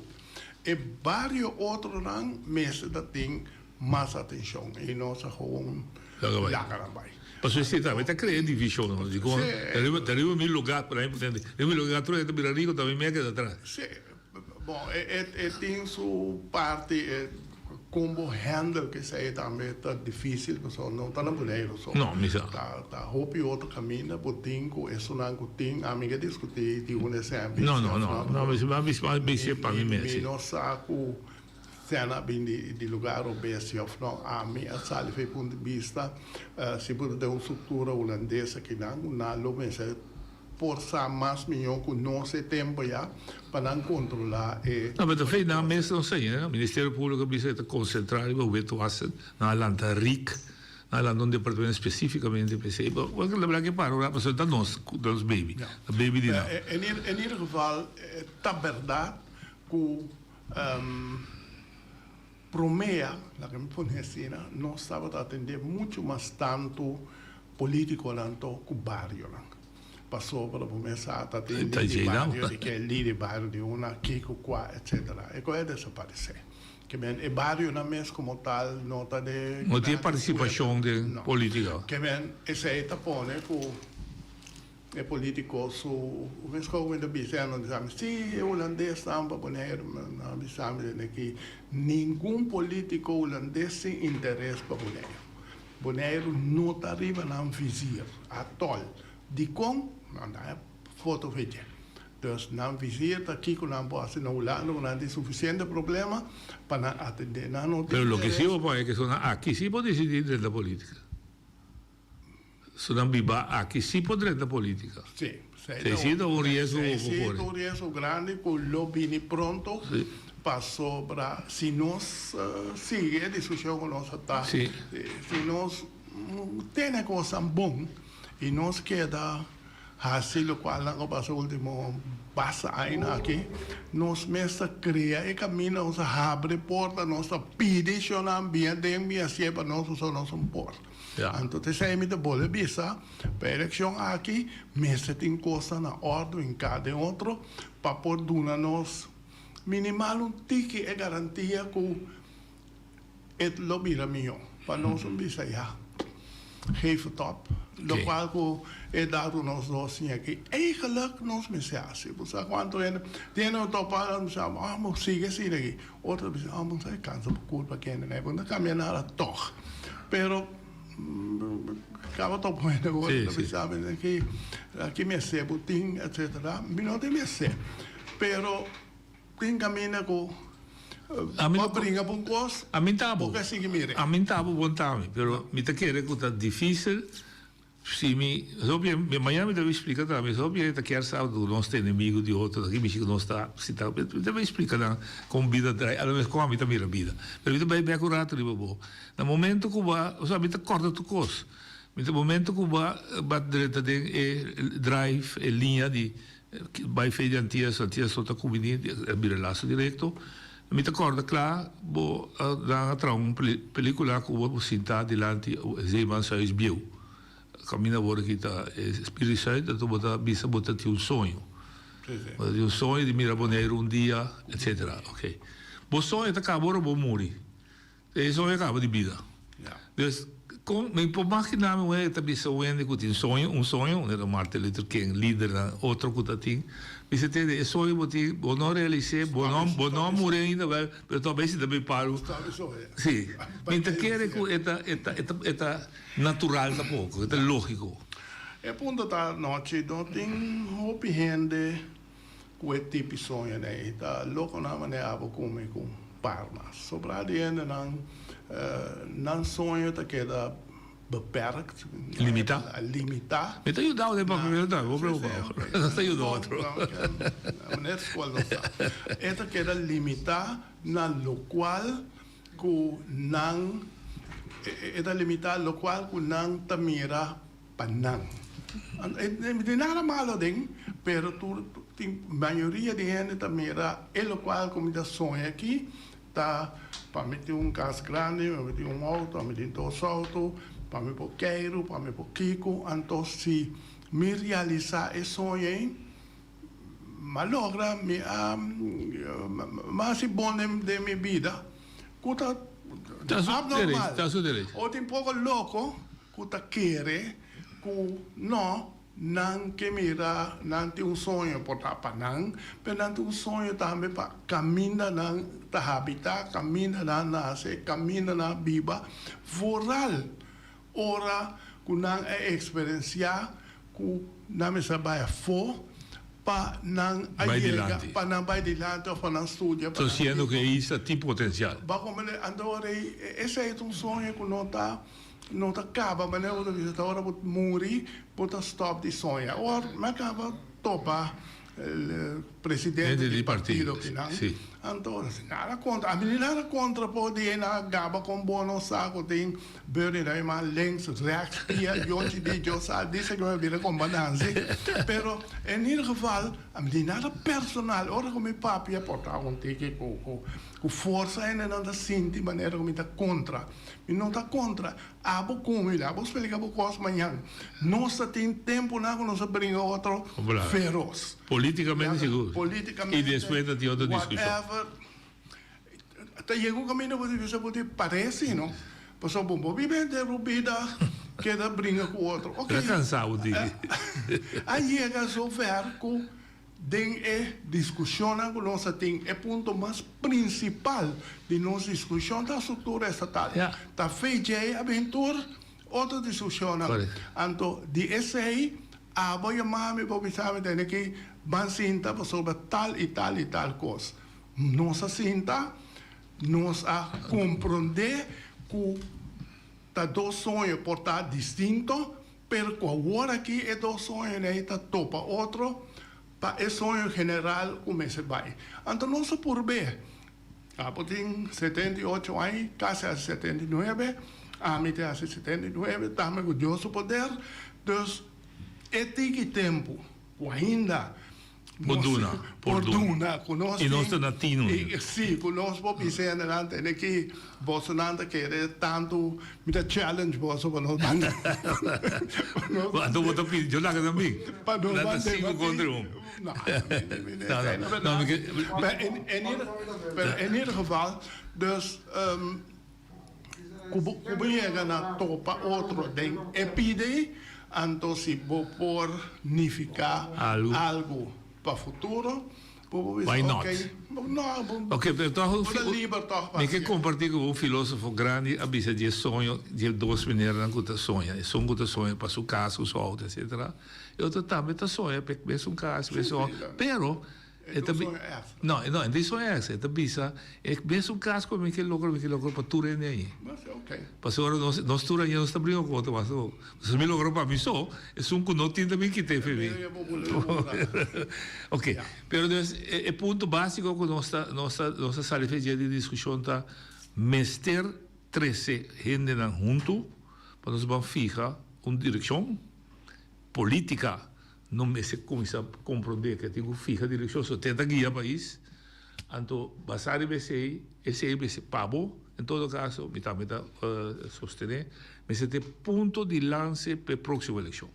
E bario otronan mester ta tin mas atenshon i nos a gewoon laga nan bai. Pasobra esei tambe ta krea divishon no. Dikon ta riba mi lugá por ehempel riba mi lugá tur hende ta bira riko ta mi keda atras. Si, bon e tin su parti Kon bo handle ku esei tambe ta difísil pasobra no ta na Boneiru so. No, mi sa. Ta hopi otro kaminda bo tin ku esunnan ku tin. Ami ke diskutí di un esèmpel. No, no, no. No, mi a bisa bis'é pa mi mes. Mi no sa ku sèn a bin di lugar robes si òf no. Ami a sali for e punto di bista si bo ta den un struktura hulandes akinan ku nan lo mester Por sa mas mihó ku nos e tempu ya pa nan kontrolá e. No, pero ta fei nan mes no sa eh. Ministerio Públiko a bisa e ta konsentrá riba witwassen, nan a lanta rik, nan a lanta un departamento spesífikamente pa esei. Bo bo la ke para ora pasobra ta nos, nos baby, ta baby di nan. En ieder geval ta bèrdat ku promea, laga mi pone asina, nos tabata atendé muchu mas tantu Politiconan to cu barionan. Pasobra bo mes sa ta tin li di bario di ke, li di bario di una, kico, cua, etc. E coe a desaparece. Ke men e barionan mes como tal no ta de. No tin participacion den politica. Ke men esey ta pone cu e politico su mes como mi ta bisa e no bisa mi si e hulandesnan pa Boneiru nan a bisa mi den aki ningun politico hulandes tin interes pa Boneiru. Boneiru no ta riba nan vizier atòl. Dikon? Nan ta haña foto fe dje. Dus nan vizier ta kiko nan por hasi na Hulanda ku nan tin sufisiente problema pa nan atendé. Nan no tin Pero loke si bo por haña ke esnan aki si por disidí drenta politika. Esnan biba aki si por drenta politika. Sí. Esei ta un riesgo ku bo kore. Esei ta un riesgo grandi ku lo bini pronto pasobra si nos sigui e diskushon ku nos a ta, si nos tene kosnan bon i nos keda hasi lokual nan a pasa ultimo basta aña aki, nos mes ta krea e kaminda, nos ta habri porta, nos ta pidi shonnan bini aden, bini hasié pa nos pasobra nos un por. Anto ta esei mi ta bolbe bisa. Pa e elekshon aki mester tin kosnan na òrdu hinká den otro pa por duna nos minimal un tiki e garantia ku e lo bira mihó. Pa nos un bisa ya, geef het op. Lokual ku e dato nos lo siña aki eigenlik nos mester hasi. Bo sa kuantu hende tin hende ku topa nan bisa ah bo sigui asina aki. Otro ta bisa ah bo sa e kansa bo kulpa kende nan e bo no ta kambia nada tòg. Pero. Caba ta pone bo ta bisa mi aki aki mester bo tin etcetera mi no tin mester pero tin caminda cu bo a bringa pa un cos bo ke sigui mira. Ami ta bo bon tambe pero mi ta kere cu ta dificil si mi hopi mañana mi ta bin splica tambe hopi hende ta kier sa cu nos ta enemigo di otro aki mishi cu nos ta si ta mi ta bin splica nan con bida draai alabes con ami ta mira bida pero mi ta bay bek un rato riba bo. Na momento ku bo a, osea mi ta kòrda tur kos. Mi ta momento ku bo a bat drenta den e drive, e liña di bai fe di Antias, Antias no ta kuminí, a bira laso direkto. Mi ta kòrda kla bo a nan a traha un pelikula ku bo sinta dilanti Zeemanshuis bieu. Kaminda awor aki ta e Spirit Zuid, anto bo ta bisa bo ta tin un soño. Bo ta tin un soño di mira Boneiru un dia, etcetera. Oke. Bo soño ta kaba ora bo muri. E soño a kaba di bida. Dus, kon mi por magina mi wen e ta bisa wende ku tin soño, un soño, un era Martin Luther King, lidernan, otro ku ta tin, bisa tende e soño bo tin, bo no realis'é, bo no, bo no a muri ainda, wèl, pero tòg bes si ta bay palu. Sí. Mi ta kere ku e ta, e ta, e ta, e ta natural tampoko, e ta lógiko. E punto ta, Nochi, no tin hopi hende Ku e tipi soño nei ta loko nan manera abo kumi ku par mas. Sobra di hendenan nan soño ta keda Beperkt. Limitá. Limitá. Mi ta yuda den papiamento tambe, bo preocupa bo. Nos ta yuda otro. Meneer Skol nos ta. E ta keda limitá na lokual ku nan, e ta limitá lokual ku nan ta mira pa nan. Tin nada malo aden, pero tur tin mayoria di hende ta mira e lokual ku mi ta soña aki Ta pa mi tin un kas grandi, pa mi tin un outo, pa mi tin dos outo, pa mi por keiru, pa mi por kiko. Anto si mi realisá e soño ei, m'a logra, mi a mi a hasi bon den mi bida ku ta abnormal. O tin poko loko ku ta kere ku no. Nan ke mira, nan tin un soño por ta pa nan, pero nan tin un soño tambe pa kaminda nan ta habitá, kaminda nan nase, kaminda nan biba, vooral ora ku nan a eksperensiá ku nan mester bai afó pa nan a Bai yega, dilanti. pa nan bai dilanti òf pa nan studia, pa So nan siendo ku kiko. e isla tin potensial. Bo a komprendé? Anto ora ei, esei ta un soño ku no ta. No ta kaba manera bo ta bisa ta ora bo muri bo ta stop di soña. Or mi a kaba topa presidente di partido kinan anto nada kontra ami ni nada kontra por di e nan a gaba kon bo no sa ku tin Bernie na mi man links rechts pia yochi di yo sa dice ku mi a bira kombadansi pero en ieder geval ami di nada personal ora ku mi papia por ta un tiki ku forsa hende nan ta sinti manera ku mi ta kontra. Mi no ta kontra abo ku mi la bo splika bo kos mañan. Nos ta tin tempunan ku nos a bringa otro feros. Politikamente sigur. Politikamente. I despues ta tin otro diskushon. Whatever. Ta yega un kaminda ku bo ta bisa bo tin paresi no. Pasobra bo bo biba henter bo bida keda bringa ku otro. Ta kansa bo tiki. A yega zover ku. Den e diskushonnan ku nos a tin, e punto mas prinsipal di nos diskushon ta struktura estatal. Ta VJ a bin tur otro diskushonnan. Anto di esei abo yama mi pa bisa mi tene ki ban sinta pasobra tal i tal i tal kos. Nos a sinta, nos a komprondé ku ta dos soño por ta distinto, Pero cu awor aki e dos soñonan ei ta topa otro pa e soño general cu mester bay. Anto nos a purb'é. Abo tin 78 aña, casi haci 79, ami tin haci 79, tambe cu Dios su poder. Dus e tiki tempo cu ainda Por duna, por duna, ku nos I nos ta na tino. Sí, ku nos por bisa e hendenan tene ki bosonan ta kere tantu, mi ta challenge boso pa nos banda. Anto bo ta pidi, yo laga nan bin. Pa nos Nan ta ban sinku debati. kontra un. No, mi, mi, No, no, no, mi ke. Maar in, in ieder, pero in ieder geval, dus Ku bo ku bo yega na topa otro den e pidi, anto si bo por nifiká algu pa futuro, bo por bisa Why not? ok, no, bo Ok, pero tòg un bo ta liber tòg pa Mi ke hasié. kompartí ku bo un filósofo grandi a bisa di e soño di e dos menernan ku ta soña. Esun ku ta soña pa su kas ku su outo etcetera. E otro tambe ta soña pa e mesun kas, mesun outo, pero E ta un soño extra. No, no, e ta un soño extra. E ta bisa, e mesun cas cu mi ke logra, mi ke logra pa tur hende ayi. Pasobra nos, nos tur ayi nos ta bringa cu otro mas poco. Si mi logra pa mi so, esun cu no tin ta bin kita e fe mi. Ok, pero dus e punto basico cu nos ta, nos ta, nos ta sali fe dje di discusion ta mester trece hendenan hunto pa nos ban fiha un direccion politica. No mester cuminsa comprende cu e tin cu fiha direccion, so ten ta guia pais, anto basa riba esey, esey mester pa bo, en todo caso mi tambe ta sostene, mester ta e punto di lance pa e proximo eleccion.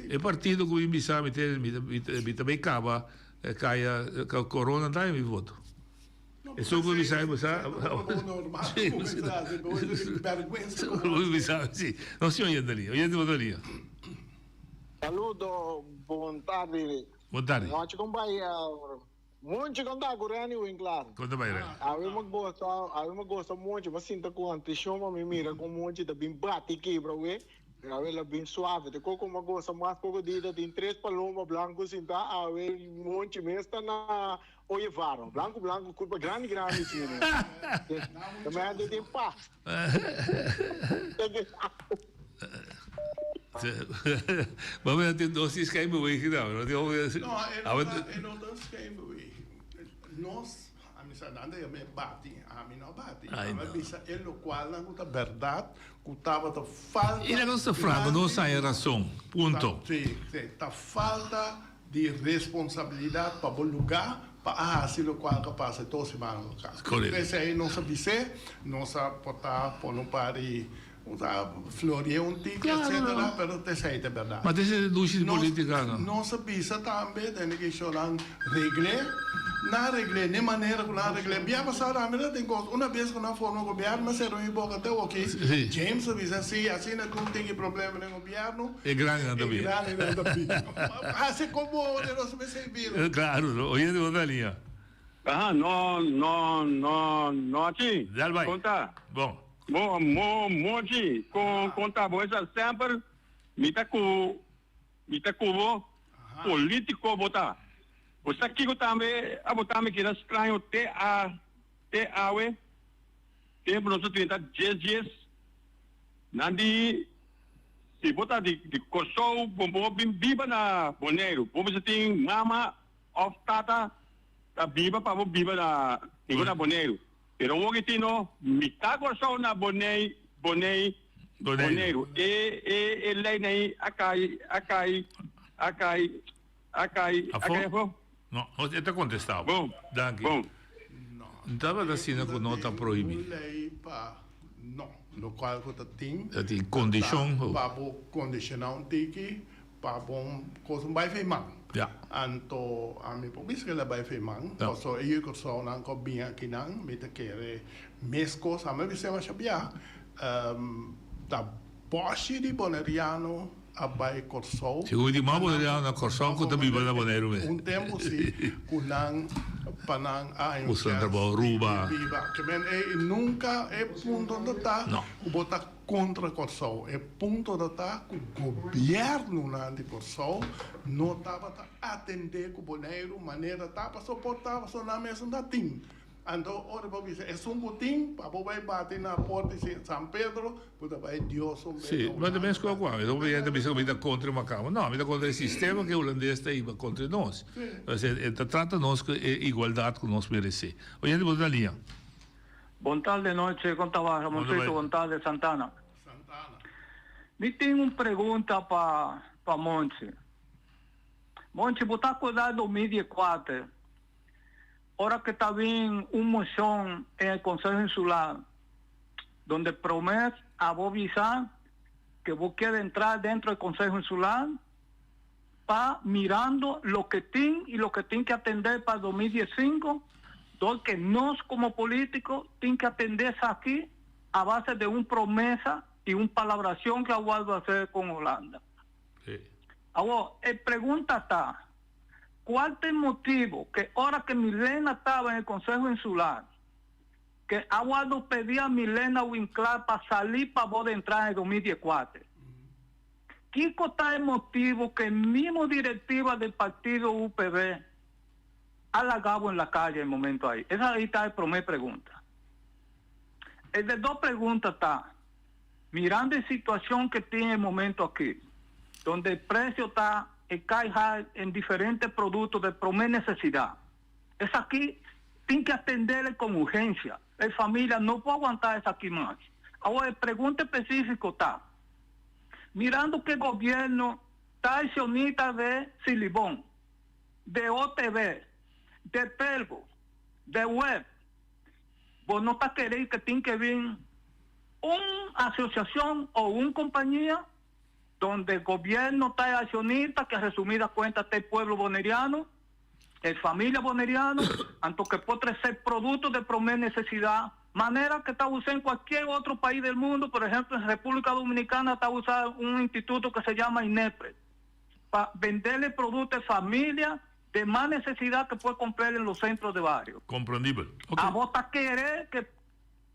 E partido cu mi bisa mi ta mi ta bay caba caya corona ta mi voto. Esun cu bisa bo sa. Si, nos tin oyente li, oyente bo ta lia. Saludo, bon tardi. Bon tardi. Nochi con bai, Monchi con ta cu Renny Winklaar. Con ta bai Renny? Awe mi gosta, awe mi gosta Monchi, mi sinta cu anticion pa mi mira con Monchi ta bin bati kibra awe. Awe la bin suave. Te koko m'a gosa mas poko dia tin tres paloma blanco sinta awe monchi mes ta na oyevar. Blanco blanco curpa grandi grandi asina. Ta mende tin pas. Maar we tin nos tin schijnbeweging nou. No tin hopi. No, e no ta e no ta schijnbeweging. Nos, ami sa nan ta yama e bati, ami no a bati. Ami a bisa e lokualnan ku ta bèrdat ku tabata falta. I laga nos ta franco, nos haña rason. Punto. Si, si. Ta falta di responsabilidat pa bo lugá pa a hasi lokual ku a pasa e dos siman atrás. Korekto. P'esei nos a bis'é, nos a portá pone un par di Un ta floreé un tiki etcetera pero t'esei ta berdad. Ma t'esei ta dushi di politica no? Nos a bisa tambe den e keshonnan regl'é, nan regl'é n'e manera ku nan regl'é. Bia pasá tambe ta tin kos, una bes ku nan forma gobièrnu a sera mi boka te oki. James a bisa si asina ku un tiki problema den gobièrnu, e grandinan ta bira. E grandinan ta bira. Hasi komo ora nos mester bira. Claro, oye di otro liña. Aha, no, no, no, no achi. Dal bai. Kon ta? Bon. Bo, mo, mochi, kon, kon ta? Bo esa semper mi ta ku, mi ta ku bo, politico bo ta. Bo sa kiko tambe abo tambe keda straño te a, te awe, tempo nos a drenta djes djes, nan di si bo ta di, di Kòrsou bo bo bin biba na Boneiru, bo mester tin mama òf tata ta biba pa bo biba na, biba na Boneiru. Pero wou ki tin no mitad Kòrsou na Bonei, Bonei, Boneiru. E, e, e lei nei a kai, a kai, a kai, a kai, a kai afó? No, e ta kontestá bo. Bon, Danki. bon. N tabata asina ku no ta prohibí. Un lei pa no, lokual ku ta tin. Ta tin kondishon. Pa bo kondishoná un tiki. Pa bon kos un bai fei man. Ja. Anto ami por bisa ku el a bai fei man. Ja. Pasobra e yu Kòrsounan ku a bin akinan mi ta kere mes kos. Ami a bisa masha bia ta bòshi di boneriano a bai Kòrsou. Segun mi di mas boneriano na Kòrsou ku ta biba na Boneiru mes. Un tempu si ku nan pa nan a haña un Busca chèns trabou Aruba. di biba. Ke men e nunka e punto no ta No. ku bo ta Kontra Kòrsou. E punto ta ta ku gobièrnunan di Kòrsou no tabata atendé ku Boneiru manera ta pasobra por ta pasobra nan mes no ta tin. Anto ora bo bisa esun ku tin pa bo bai bati na port di San Pedro bo ta bai Dios un bes Sí, na ma ta Hulanda. mes ku ami. Hopi hende ta bisa ku mi ta kontra e makamba. No, mi ta kontra e sistema ku e hulandes ta hiba kontra nos. Entonces e ta trata nos ku e igualdat ku nos meresé. Oyente bo ta na liña. Bon tarde noche, con ta va Ramoncito Bon tarde Santana. Mi tin un pregunta pa pa Monchi. Monchi bo ta acorda 2004 ora que ta bin un mocion en el Consejo Insular donde prome abo bisa que bo kier entra dentro del Consejo Insular pa mirando loke tin y loke tin que atender pa 2015, dor que nos como politico tin que atende esaki a base de un promesa y un palabracion que a wordo hacer con Hulanda. Awor, e pregunta ta, cual ta e motibo que ora que Milena taba en e Conseho Insular, que a wordo pedi a Milena Winklaar pa sali pa bo de entra en e 2014? Kiko ta e motibo ke mimo directiva del partido UPB a laga bo en la calle e momento ayi? Esa ayi ta e prome pregunta. E de dos pregunta ta, mirando e situacion ke tin e momento aki, donde e precio ta e cay high en diferente producto de prome necesidad, esaki tin ke atendele con urgencia. E familia no por aguanta esaki mas. Awor e pregunta especifico ta, Mirando ke gobierno ta accionista de Silibon, de OTB, de Telbo, de web, bo no ta kere ke tin ke bin un asociacion o un compañia donde gobierno ta e accionista ke resumida cuenta ta e pueblo boneriano, e familia boneriano, anto ke por trece producto de prome necesidad manera ke ta usa en cualkier otro pais del mundo, por ejemplo en Republica Dominicana ta usa un instituto ke se llama INEPRE pa bendele producto e familia de mas necesidad ke por comprele en los centros de barrio. Comprendibel. Abo ta kere ke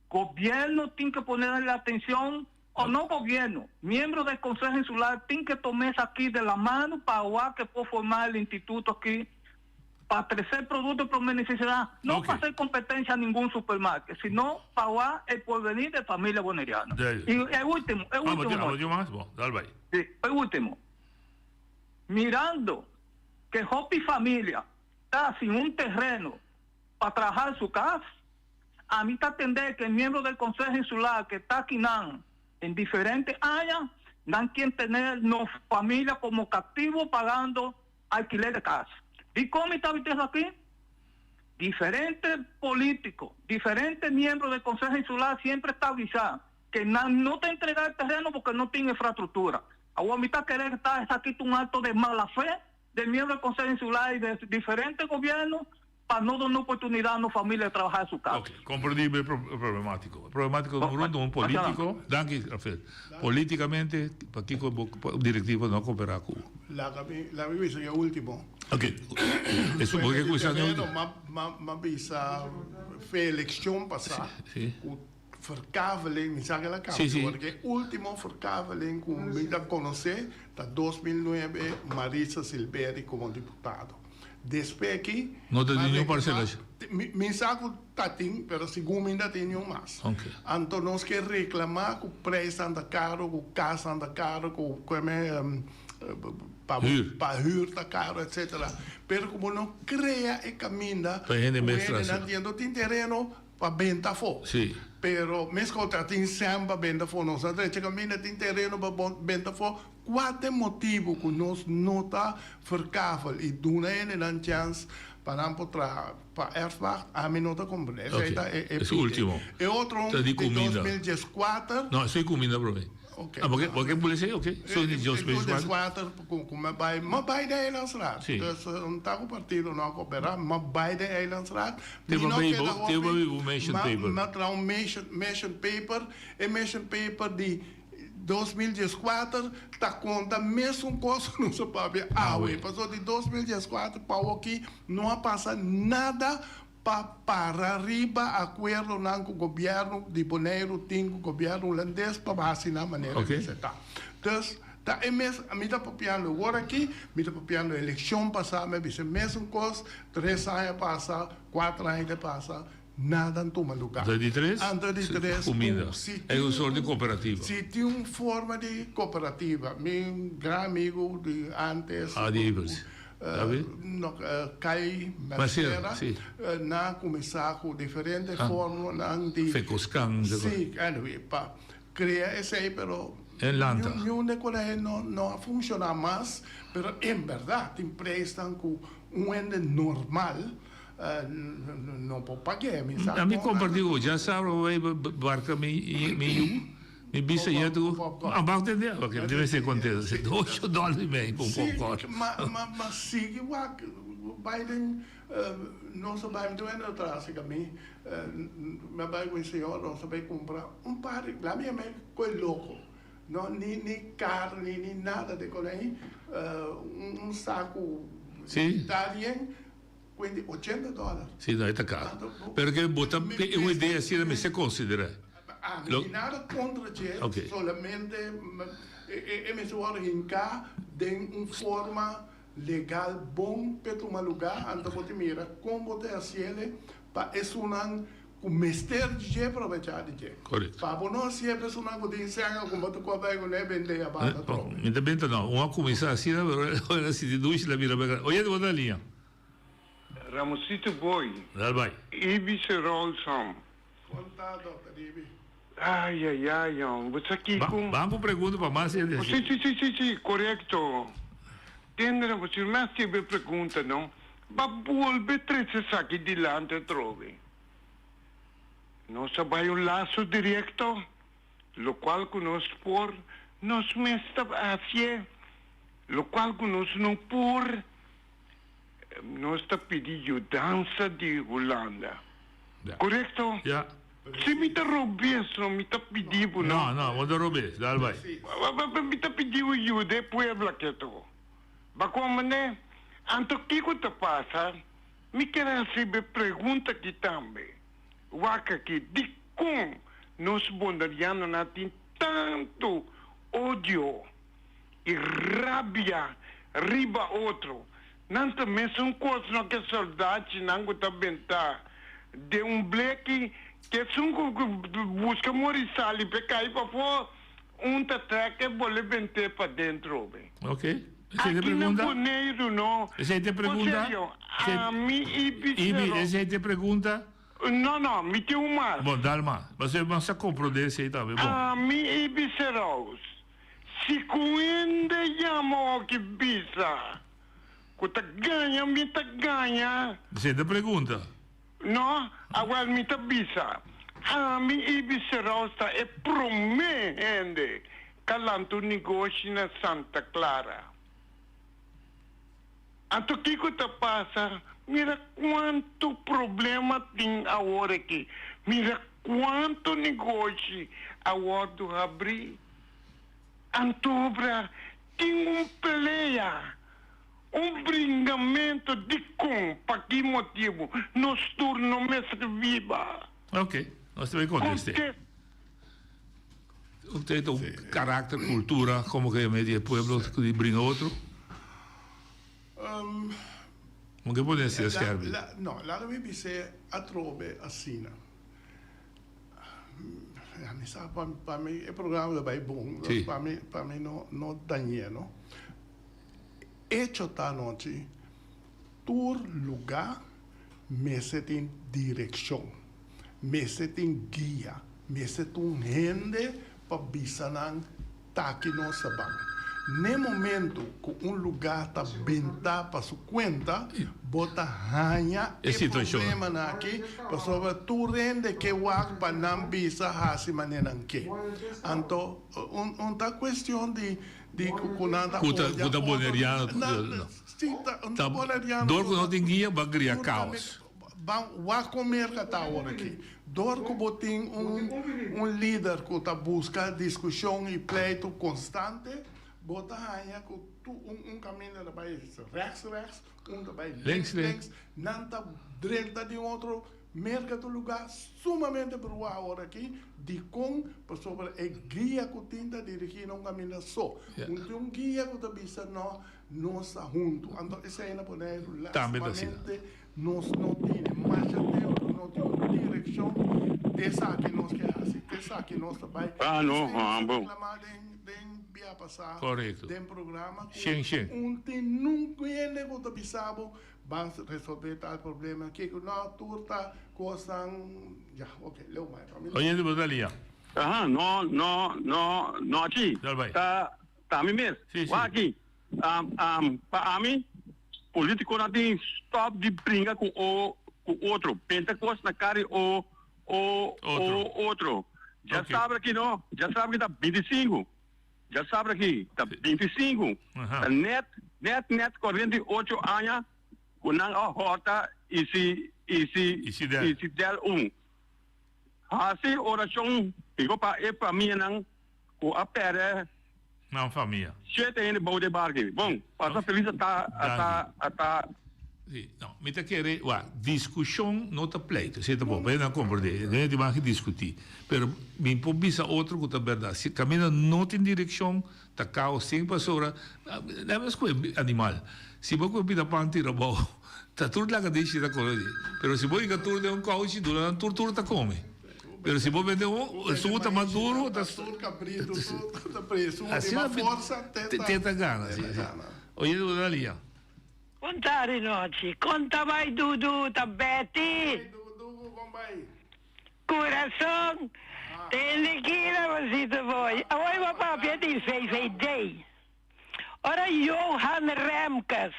gobierno tin ke ponele atencion? O no gobierno, miembro del Consejo Insular tin que toma esaki de la mano pa wak que por forma el instituto aki pa trece producto prome necesidad, no pa hacer competencia a ningun supermarket, sino pa wak el porvenir de familia boneriana. Y e ultimo, e ultimo, mas? Bon, dal bay. Si, e ultimo. Mirando que hopi familia ta sin un terreno pa traha su cas, Ami ta tende ke miembro del Conseho Insular ke ta akinan en diferente aña, nan kien tene nos familia komo kativo pagando alkiler de kas. Dikon mi ta bisa esaki? Diferente politiko, diferente miembro del Conseho Insular siempre ta avisa ke nan no ta entrega e tereno porque no tin infrastruktura. Awor mi ta kere ta esaki ta un acto de mala fe del miembro del Conseho Insular y de diferente gobierno pa no duna oportunidad a nos familia de trabaha en su casa. Ok, comprendí e problemático. Problemático número uno, un político, danki Rafael, políticamente, pakiko bo directiva no a coopera cu. Laga mi, laga mi bisa e ultimo. Ok, eso bo ke cuminsa den ultimo. Ma, ma bisa fe eleccion pasa, cu verkaveling, mi sa ke la cambia, porque e ultimo verkaveling cu mi ta conoce ta 2009 Maritza Silveri como diputado. Despues aki. No ta tin niun parcelacion. Mi sa cu ta tin, pero segun mi no tin niun mas. Anto nos ke reclama cu prijsnan ta caro, cu casnan ta caro, cu pa huur ta caro, etcetera. Pero cu bo no crea e caminda cu hendenan tin. Anto tin tereno pa benta afo. Pero mescos ta tin sèn pa benta afo. Nos a drecha caminda tin tereno pa benta afo. Kua ta e motibu ku nos no ta verkavel i duna hendenan chèns pa nan por traha pa erfpacht? Ami no ta komprendé. Esei ta e E último. E otro Ta di di kuminda. 2014. No, esei kuminda promé. Oké. Ah, bo ke buli esei? Oké. So di 2014 ku mi a bai, mi a bai den Eilandsraad. Si. Dus un ta ku partido no a koperá, mi a bai den Eilandsraad. Te Mi bo no bai keda bo, te bo hopi, bai bo mission paper. Mi a traha un mission paper, e mission paper di 2014 ta konta mesun kos ku nos a papia awe. Pasobra di 2014 pa awoki no a pasa nada pa para riba akuerdonan ku gobièrnu di Boneiru tin ku gobièrnu hulandes pa hasi nan manera mester ta. Dus ta e mes, mi ta papiando awor aki, mi ta papiando elekshon pasá, mi a bisa e mesun kos, tres aña pasa, kuater aña ke pasa. Nada a tuma lugar. Anto di tres? Anto di tres. Cuminda. Si E un soort di cooperativa. Si tin un forma di cooperativa. Mi gran amigo di antes. Adi Evers. David? No, Kai Mercera. Si. Nan a cuminsa cu diferente formanan di. Fecoscan. Si, anyway, pa crea esey, pero. En lanta. Niun de colegio no a funciona mas, pero en berdad tin prijsnan cu un hende normal No por pag'é, mi sa. Mi comparti cu bo, djasabra bo bay barca mi yu, mi bisa ya tu, a bak tende, ok, mi debe ser contento, ocho dollar y medio pa un popcorn. Si, ma, ma, ma sigui wak, bay den, nos a bay, mi ta wende atras y mi, mi a bay cu e señor, nos a bay cumpra un par di, la mi a mey coy loco, no, ni, ni carni, ni nada de con ey, un saco Italian. Cuenti ochenta dólar. Sí, no, e ta caro. Pero ke bo ta un idea asina mester considera. Ah, mi tin nada contra dje, solamente e mester worde hinca den un forma legal bon p'e tuma lugar, anto bo ta mira con bo ta haciele pa esunnan cu mester di dje probecha di dje. Correcto. Pa bo no hacié pa esunnan cu tin sèn cu bo ta cobra y cu no e bende a banda trobe. Mi ta benta no, un a cuminsa asina pero ora sinti dushi la bira bek. Oye bo ta liña. Ramosito Boy. Dal bai. Ibi Serolson. Con ta dokter Ibi? Ay ay ay jong, bo sa kiko? Ban ku pregunta pa mas hende. Si si si si si, korekto. Tende bo si mi a hasibe pregunta no, ba bolbe trese esaki dilanti atrobe. Nos a bai un laso direkto, lokual ku nos por, nos mes ta hasie, lokual ku nos no por, Nos ta pidi yudansa di Hulanda. Korekto? Ya. Si mi ta robes no, mi ta pidi bo no. No, no, bo ta robes. Dal bai. Mi ta pidi bo yuda e pueblo aketo. Ba komprende? Anto kiko ta pasa? Mi kier hasi bo e pregunta aki tambe. Wak aki, dikon nos bondarianonan tin. tantu odio i rabia riba otro. Nan ta mesun kos no ke soldachinan ku ta bentá den un bleki, ke esun ku buska muri sali p'e kai pafó, un ta trèk e bole bent'é paden trobe. Ok. Esei ta Aki na pregunta? Boneiru no. Esei ta pregunta? Serio, ami Ibi Ibi, Sero. esei ta pregunta? No, no, mi tin un mas. Bon, dal mas. Pasobra mi a komprondé esei tambe. Bon. Ami Ibi Seraus, si ku hende yama oki bisa ku ta gaña, mi ta gaña. Esei ta pregunta? No, awel mi ta bisa, ami Ibi Seraus ta e promé hende ka lanta un negoshi na Santa Clara. Anto kiko ta pasa? Mira kuantu problema tin awor aki. Mira kuantu negoshi a wòrdu habrí. Anto obra tin un pelea, un bringamentu. Dikon? Pa ki motibu? Nos tur no mester biba. Ok, nos ta bai kontest'é. Usted ta un karakter, kultura, komo ke yam'é di e pueblo ku di bringa otro? Kon ke pone asina skèrpi? No, laga mi bis'é atrobe asina. Mi sa pa mi e programa ta bai bon, pa mi pa mi no no dañ'é no. Echo ta anochi tur lugá mester tin direkshon. Mester tin guia, mester tin un hende pa bisa nan taki nos ta ban. N'e momento ku un lugá ta bentá pa su kuenta, bo ta haña e problemanan aki pasobra tur hende ke wak pa nan bisa hasi manera nan ke. Anto un ta kuestion di di ku nan ta Ku ta odia ku ta otro. boneriano. Si, ta boneriano. Dor ku no tin guia bo a kria kaos. Ban wak kon Merka ta awor aki. Dor ku bo tin un un lider ku ta buska diskushon i pleitu konstante, bo ta haña ku tur un un kaminda ta bai rechts rechts, un ta bai links links, nan ta drenta di un otro. Merka ta un lugá sumamente bruá awor aki. Dikon? Pasobra e guia ku tin ta dirigí na un kaminda so. Un tin un guia ku ta bisa no, nos ta huntu. Anto esei na Boneiru lastimamente Nos no tene masha tempu, no tin un direkshon te esaki nos ke hasi, te esaki nos ta bai. Ah, no, Esei nos ah, a bon. reklamá den den bia pasá Korekto. den programa ku Shen, shen. un tin nunca hende ku ta bisa bo ban resolve tal problema kiko no tur ta kosnan ya ok leu mai pa mi. Oyente bo ta lia. Aha, no, no, no, no achi. Dal bai. Ta, ta mi mes. Si, si. Wak aki. Pa ami, politiconan tin stop di bringa cu o cu otro. Benta cos na cara di o o o otro. Dja sabra aki no, dja sabra aki ta 25. Dja sabra aki ta 25. Ta net, net, net 48 aña cu nan a horta y si y si y si del un. Haci oracion digo pa e famianan cu a perde. Nan famia. Shete hende bou de barki. Bon, pasa felis ata ata ata. Si, no, mi ta kere, wak, diskushon no ta pleito, esei ta bon, pa hende nan komprendé, hende tin mag diskutí, pero mi por bisa otro ku ta bèrdat, si kaminda no tin direkshon, ta kaos tin, pasobra, nan mes ku e animal, si bo ku e pida pan tira abou, ta tur laga dishi ta kore di, pero si bo hinka tur den un kouchi, duna nan tur tur ta kome. Pero si bo bende un, esun ta mas duro, ta. Tur cabrito, tur ta preso, un Asina riba forsa, te ta. Te ta gana, si, si. Oye, bo ta lia. Con ta Rinochi? Con ta bai Dudu? Ta Betty? Hey Dudu, con bai? Curason, tende ki Ramonsito boy. Awor bo papia di VVD. Ora Johan Remkes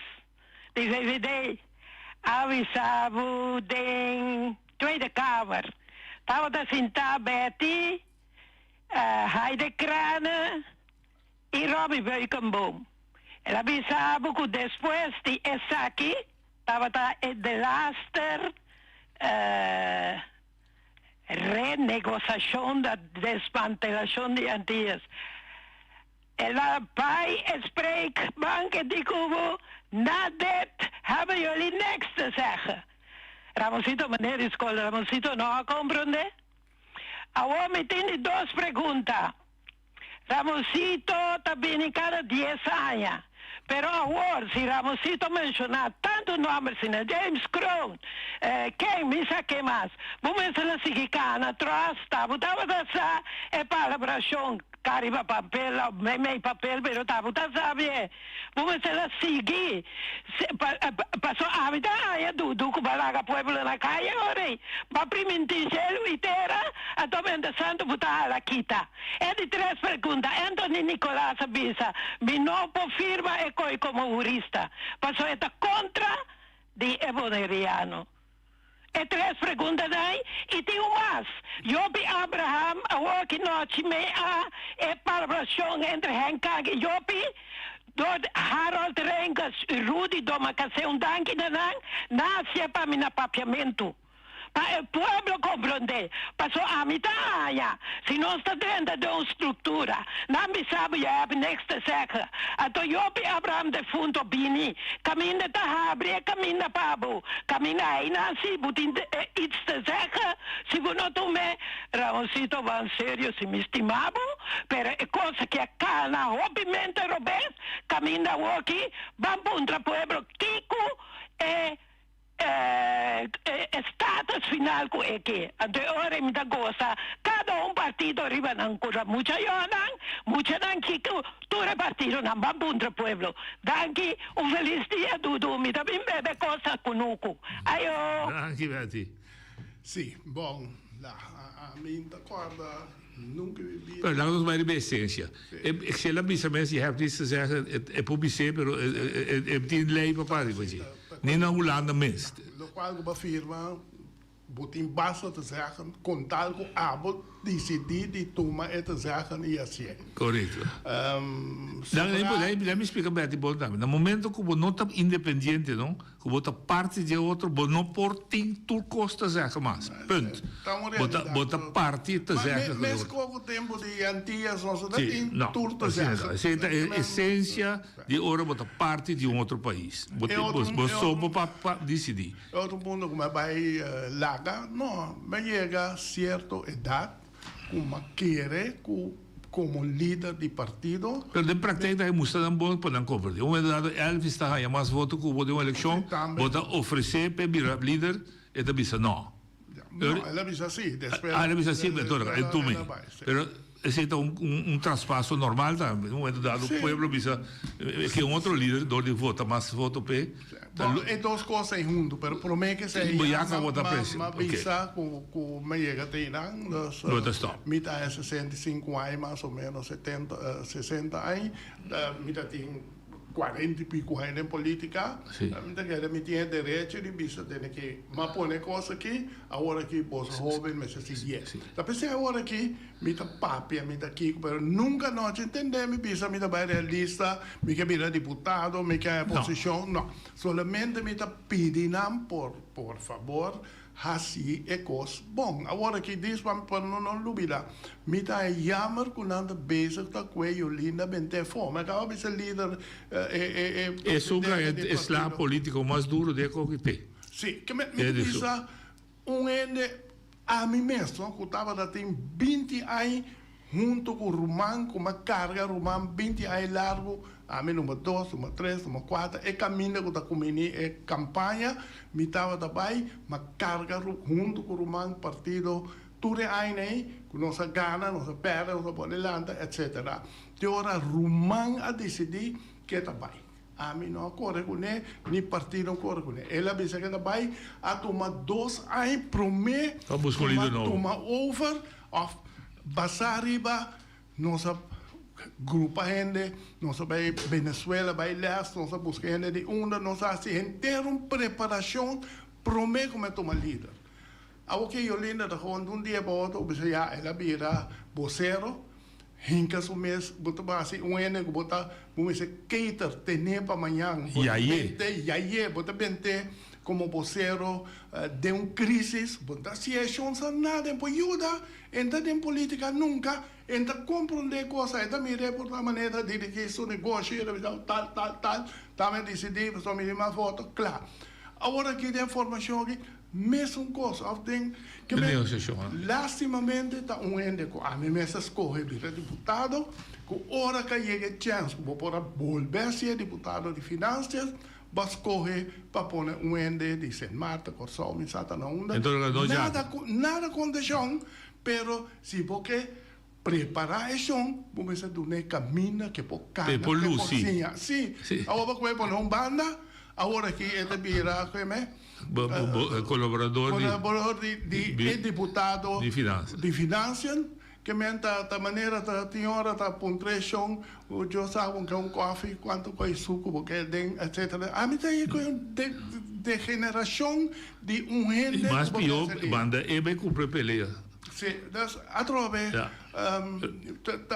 di VVD a bisa bo den Tweede Kamer tabata sintá Betty, Heide Crane i Robbie Beukenboom. El a bisa bo ku despues di esaki tabata e delaster renegosashon da desmantelashon di Antillas. El a bai e spreekbank e di ku bo, Na dit hebben jullie niks te zeggen. Ramonsito, meneer di skol, Ramonsito no a komprondé. Awor mi tin di dos pregunta. Ramoncito ta bini kada dies aña. Pero awor si Ramoncito menshoná tantu nòmber sina James Kroon, ken mi sa ken mas, bo mester a sigui kana tros ta bo tabata sa e palabrashon ka riba papel òf meimei papel pero ta bo ta sabie. Bo mester a sigui paso ami ta haña dudu ku bo a laga pueblo na kaya ora ei. Bo a primintí shelu i tera, anto Mente Santu bo ta hala kita. E di tres pregunta, Anthony Nicolaas a bisa, Mi no por firma e koi komo hurista, paso e ta kontra di e boneriano. E tres preguntanan ei i tin un mas. Jopi Abraham, awor ki nochi mei a e palabrashon entre Henk Kag i Jopi, dor Harold Renkes i Rudy Domacassé un danki na nan, nan a hasié pa mi na papiamentu. Pa e pueblo komprondé, paso ami ta haña, si nos ta drenta den un struktura, nan bisa bo je hebt niks te zeggen. Anto Jopi Abraham defunto bini, kaminda ta habri e kaminda pa bo, kaminda einan si bo tin iets te zeggen, si bo no tum'é, Ramoncito ban serio si mi stima bo, pero e kos aki a kana hopi mente robes, kaminda awoki, ban puntra pueblo kiko e E status final ku e ke. Anto e ora mi ta gosa kada un partido riba nan kura mucha yonan, muchanan kiko tur e partidonan ban puntra pueblo. Danki, un felis dia Dudu, mi ta bin bebe kosa kunuku. Ayo! Danki Betty. Si, bon, la, ami ta korda nunca mi bida. Pero laga nos bai riba e esencia. E si el a bisa mes, je hebt niets te zeggen, e por bis'é, pero e tin ley pa para riba dje. Ni na Hulanda mes. Locual cu bo a firma, bo tin basta te zeggen, con tal cu abo dicidi di tuma e te zeggen y hacié. Correcto. Let me splica Betty bon tambe. Na momento cu bo no ta independiente, no, Ku bo ta parti dje otro, bo no por tin tur kos ta zègge mas. Punt. Bo ta, bo ta parti ta zègge ku Mes koko tempu di Antillas nos no ta tin tur ta zègge. Esei ta e esensia di ora bo ta parti di un otro pais. Bo tin, bo, bo so bo pa, pa disidí. E otro punto ku mi a bai laga, no, mi a yega sierto edat ku mi a kere ku komo lider di partido. Pero den praktijk ta e mustra nan bon pa nan komprendé. Un momento dado Elvis ta haña mas voto ku bo den un elekshon, bo ta ofresé p'e bira lider, e ta bisa no. No, el a bisa sí, despues. Ah, el a bisa sí, pero e tuma ei. Pero esei ta un un traspaso normal tambe. Un momento dado pueblo bisa ke un otro lider dor di vota mas voto p'e. Bon, e dos cos ei hunto, pero prome ke esei Bo ya cabo ta presi. Ma bisa cu cu mi yega te einan, dus Bo ta stop. mi ta e 65 aña mas o menos, 70, 60 aña, mi ta tin cuarenta y pico aña den politica, mi ta kere mi tin e derecho di bisa tene ke mi a pone cos aki, awor aki boso hoben mester siguié. Ta p'esei awor aki Mi ta papia, mi ta kiko, pero nunka nochi tende mi bisa mi ta bai realista, mi ke bira diputado, mi ke haña posishon, no. Solamente mi ta pidi nan por por fabor hasi e kos bon. Awor aki dis pa pa no no lubida, mi ta haña jammer ku nan ta bezig ta kue Yolinda bent'é afó. Mi a kaba bisa lider e e e Esun ka presidente di e sla partido. politico mas duro di e koki te. Si, ke mi mi ta bisa Un hende, ami mes, no, ku tabata tin 20 aña huntu ku ruman, ku mi a karga ruman 20 aña largu, ami number dos, number tres, number kuater, e kaminda ku ta kumini e kampaña, mi tabata bai, mi a karga huntu ku ruman partido tur e añanan ei, ku nos a gana, nos a pèrdè, nos a pone lanta, etsetera. Te ora ruman a disidí ke ta bai. Ami no a kore kuné, ni partido a kore kuné. El a bisa ke ta bai a tuma dos aña promé Pa buska un ku lider nobo. tuma over òf basá riba nos a grupa hende, nos a bai Venezuela bai lès, nos a buska hende di unda, nos a hasi henter un preparashon promé ku mi a tuma lider. Awor ke Yolinda ta gewoon di un dia pa otro bisa ya el a bira bosero. Hinka su mes, bo ta hasi un hende ku bo ta, bo mester cater, ten'é pa mañan. Bo ta bent'é, yay'é, bo ta bent'é komo bosero den un krísis. Bo no ta hasi eshon sa nada, e por yuda, e no ta den polítika nunka, e no ta komprondé kos, e ta mir'é por ta manera ta dirigí su negoshi, e ta bisa tal, tal, tal, ta mi a disidí, pasobra mi tin mas voto, kla. Awor aki den formashon aki, Mesun kos of den ke men lastimamente ta un hende ku ami mes a skohe bira diputado. Ku ora ka yega e chèns ku bo por a bolbe sier diputado di Finansias, bo a skohe pa pone un hende di Sint Maarten, Kòrsou, mi sa ta na unda. Nada nada konteshon, pero si bo ke prepará e shon, bo mester duna e kaminda ke por kana, ke por siña. Si, awor bo kohe pone un banda, awor aki e ta bira koe me? Kolaborador di. Kolaborador di e diputado di Finansian. Ke men ta ta manera ta tin ora ta puntra shon ku yo sa bo ke un kofi kuantu ku e suku bo ke den etcetera ami ta ku un degenerashon di un hende I mas pió banda e bai kumpra e pelea. Si dus atrobe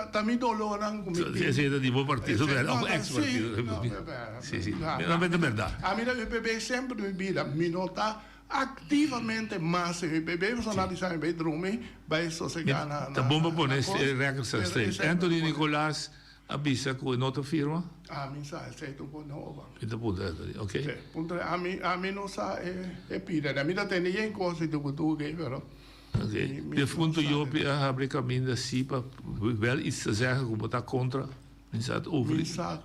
ta mi dolornan ku mi tin. Esei ta di bo partido of ex partido. Si si no ta berdad. Ami ta UPB semper di mi bida mi no ta. Activamente mas e UPB pasobra nan a bisa mi bay drumi bay sosega na Ta bon pa pone e record staan straight. Anthony Nicolaas a bisa cu e no ta firma? Ami sa esey ta un por noba. Mi ta puntra Anthony, ok. Si, puntra ami, ami no sa e pida. Mi ta tende yen cos di dugu-dugu pero. Ok. Defunto Jopi a habri caminda si pa wel iets te zeggen cu bo ta contra. Mi sa over. Mi sa,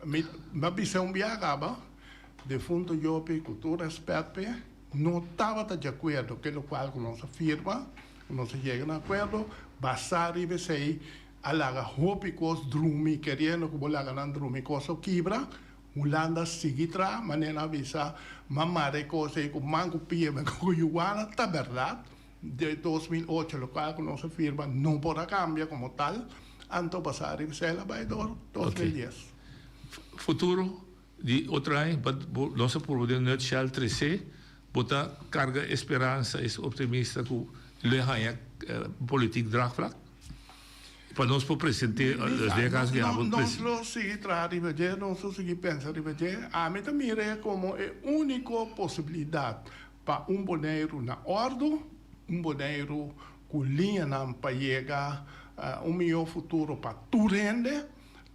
mi a bisa un biaha caba. Defunto Jopi, ku tur rèspèt p'e, no tabata di akuerdo ku e lokual ku nos a firma, ku nos a yega na akuerdo, basá riba esei a laga hopi kos drumi, keriendo ku bo laga nan drumi kos lo kibra. Hulanda a sigui traha, manera nan a bisa, m'a mara e kos ei ku man ku pia, men ku yuana, ta bèrdat, den 2008 lokual ku nos a firma no por a kambia komo tal, anto basá riba esei el a bai dor 2010. Futuro Di otro aña pa bo nos a purba den nutshell tresé, bo ta karga e speransa, es optimista ku lo e haña politiek draagvlak? Pa nos por present'é den e kaso ku abo Nos lo sigui traha riba dje, nos lo sigui pensa riba dje. Ami ta mir'é komo e úniko posibilidat pa un Boneiru na òrdu, un Boneiru ku liñanan pa yega un mihó futuro pa tur hende.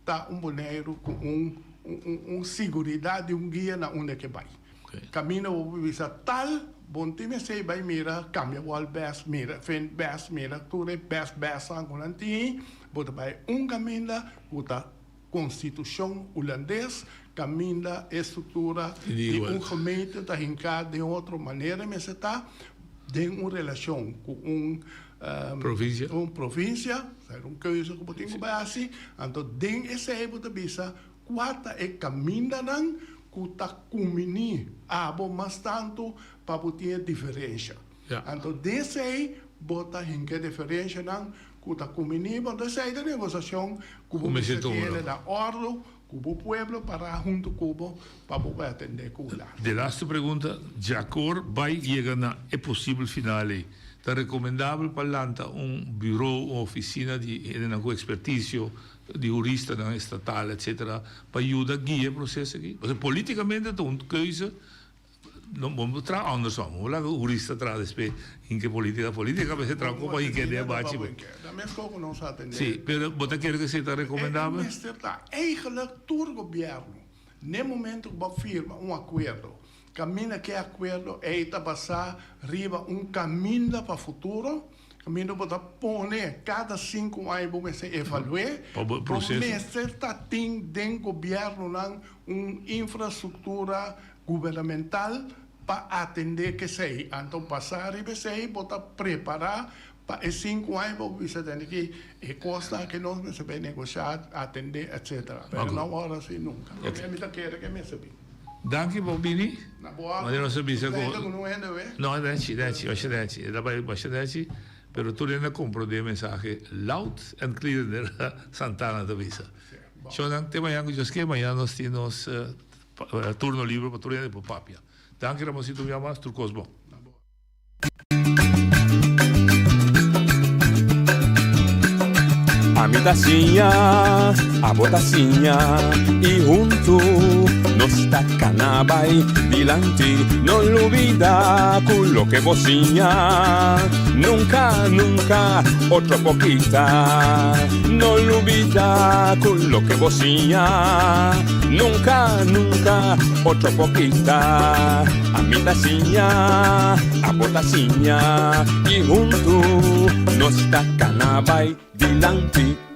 Ta un Boneiru ku un un siguridat di un guia na unda ke bai. Kaminda bo por bisa tal bon tin esei bai mira kambia wòl bes mira fin bes mira tur e bes besnan ku nan tin bo ta bai un kaminda ku ta konstitushon hulandes kaminda e struktura di un gemeente ta hinká den otro manera mester ta den un relashon ku un Provincia. Un provincia, sa un keuze ku bo tin ku bai hasi. Anto den esei bo ta bisa kua ta e kamindanan ku ta kuminí abo mas tantu pa bo tin e diferensha. Anto den esei bo ta hinka e diferenshanan ku ta kuminí bo. Anto esei ta negosiashon ku bo mester kere na òrdu ku bo pueblo para huntu ku bo pa bo bai atendé ku Hulanda. De laste pregunta, Djakor bai yega na e posibel final ei, ta rekomendabel pa lanta un buro, un ofisina di hendenan ku ekspertisio, di huristanan estatal etcetera, pa yuda guia e proseso aki? Pasobra politikamente ta un keuze No, bo no traha andersom. Bo laga hurista traha despues hinke politica. Politica mester traha como pa hinke den bachi. Ta mesco cu nos a atende. Si, pero bo ta kere cu esey ta recomendabel? E mester ta. Eigenlijk tur gobierno, n'e momento cu bo a firma un acuerdo, caminda cu e acuerdo ey ta basa riba un caminda pa futuro, Caminda bo ta pone cada cinco aña bo mester evalué, bo mester ta tin den gobiernonan un infrastructura gubernamental pa atende kesey. Anto basa riba esey bo ta prepara pa e cinco aña bo bisa tende ki e cosnan ke nos mester bay negocia, atende etc. Pero no awor asi nunca. Mi ta kere ke mester bin. Danki bo bini. Na bo ora. Manera nos a bisa ku. Pleita ku no hende we. No, nechi, nechi, masha nechi. E ta bai masha nechi, pero tur hende a komprondé e mensahe loud and clear manera Santana ta bisa. Shownan, te mañan ku Dios ke, mañan nos tin nos turno libre pa tur hende por papia. Danki Ramonsito un bia mas, tur kos bon. Ami ta siña, abo ta siña y huntu nos ta cana bay dilanti. No lubida cu loke bo siña nunca, nunca otro por kita. No lubida cu loke bo siña nunca, nunca otro por kita. Ami ta siña, abo ta siña y huntu nos ta cana bay dilanti.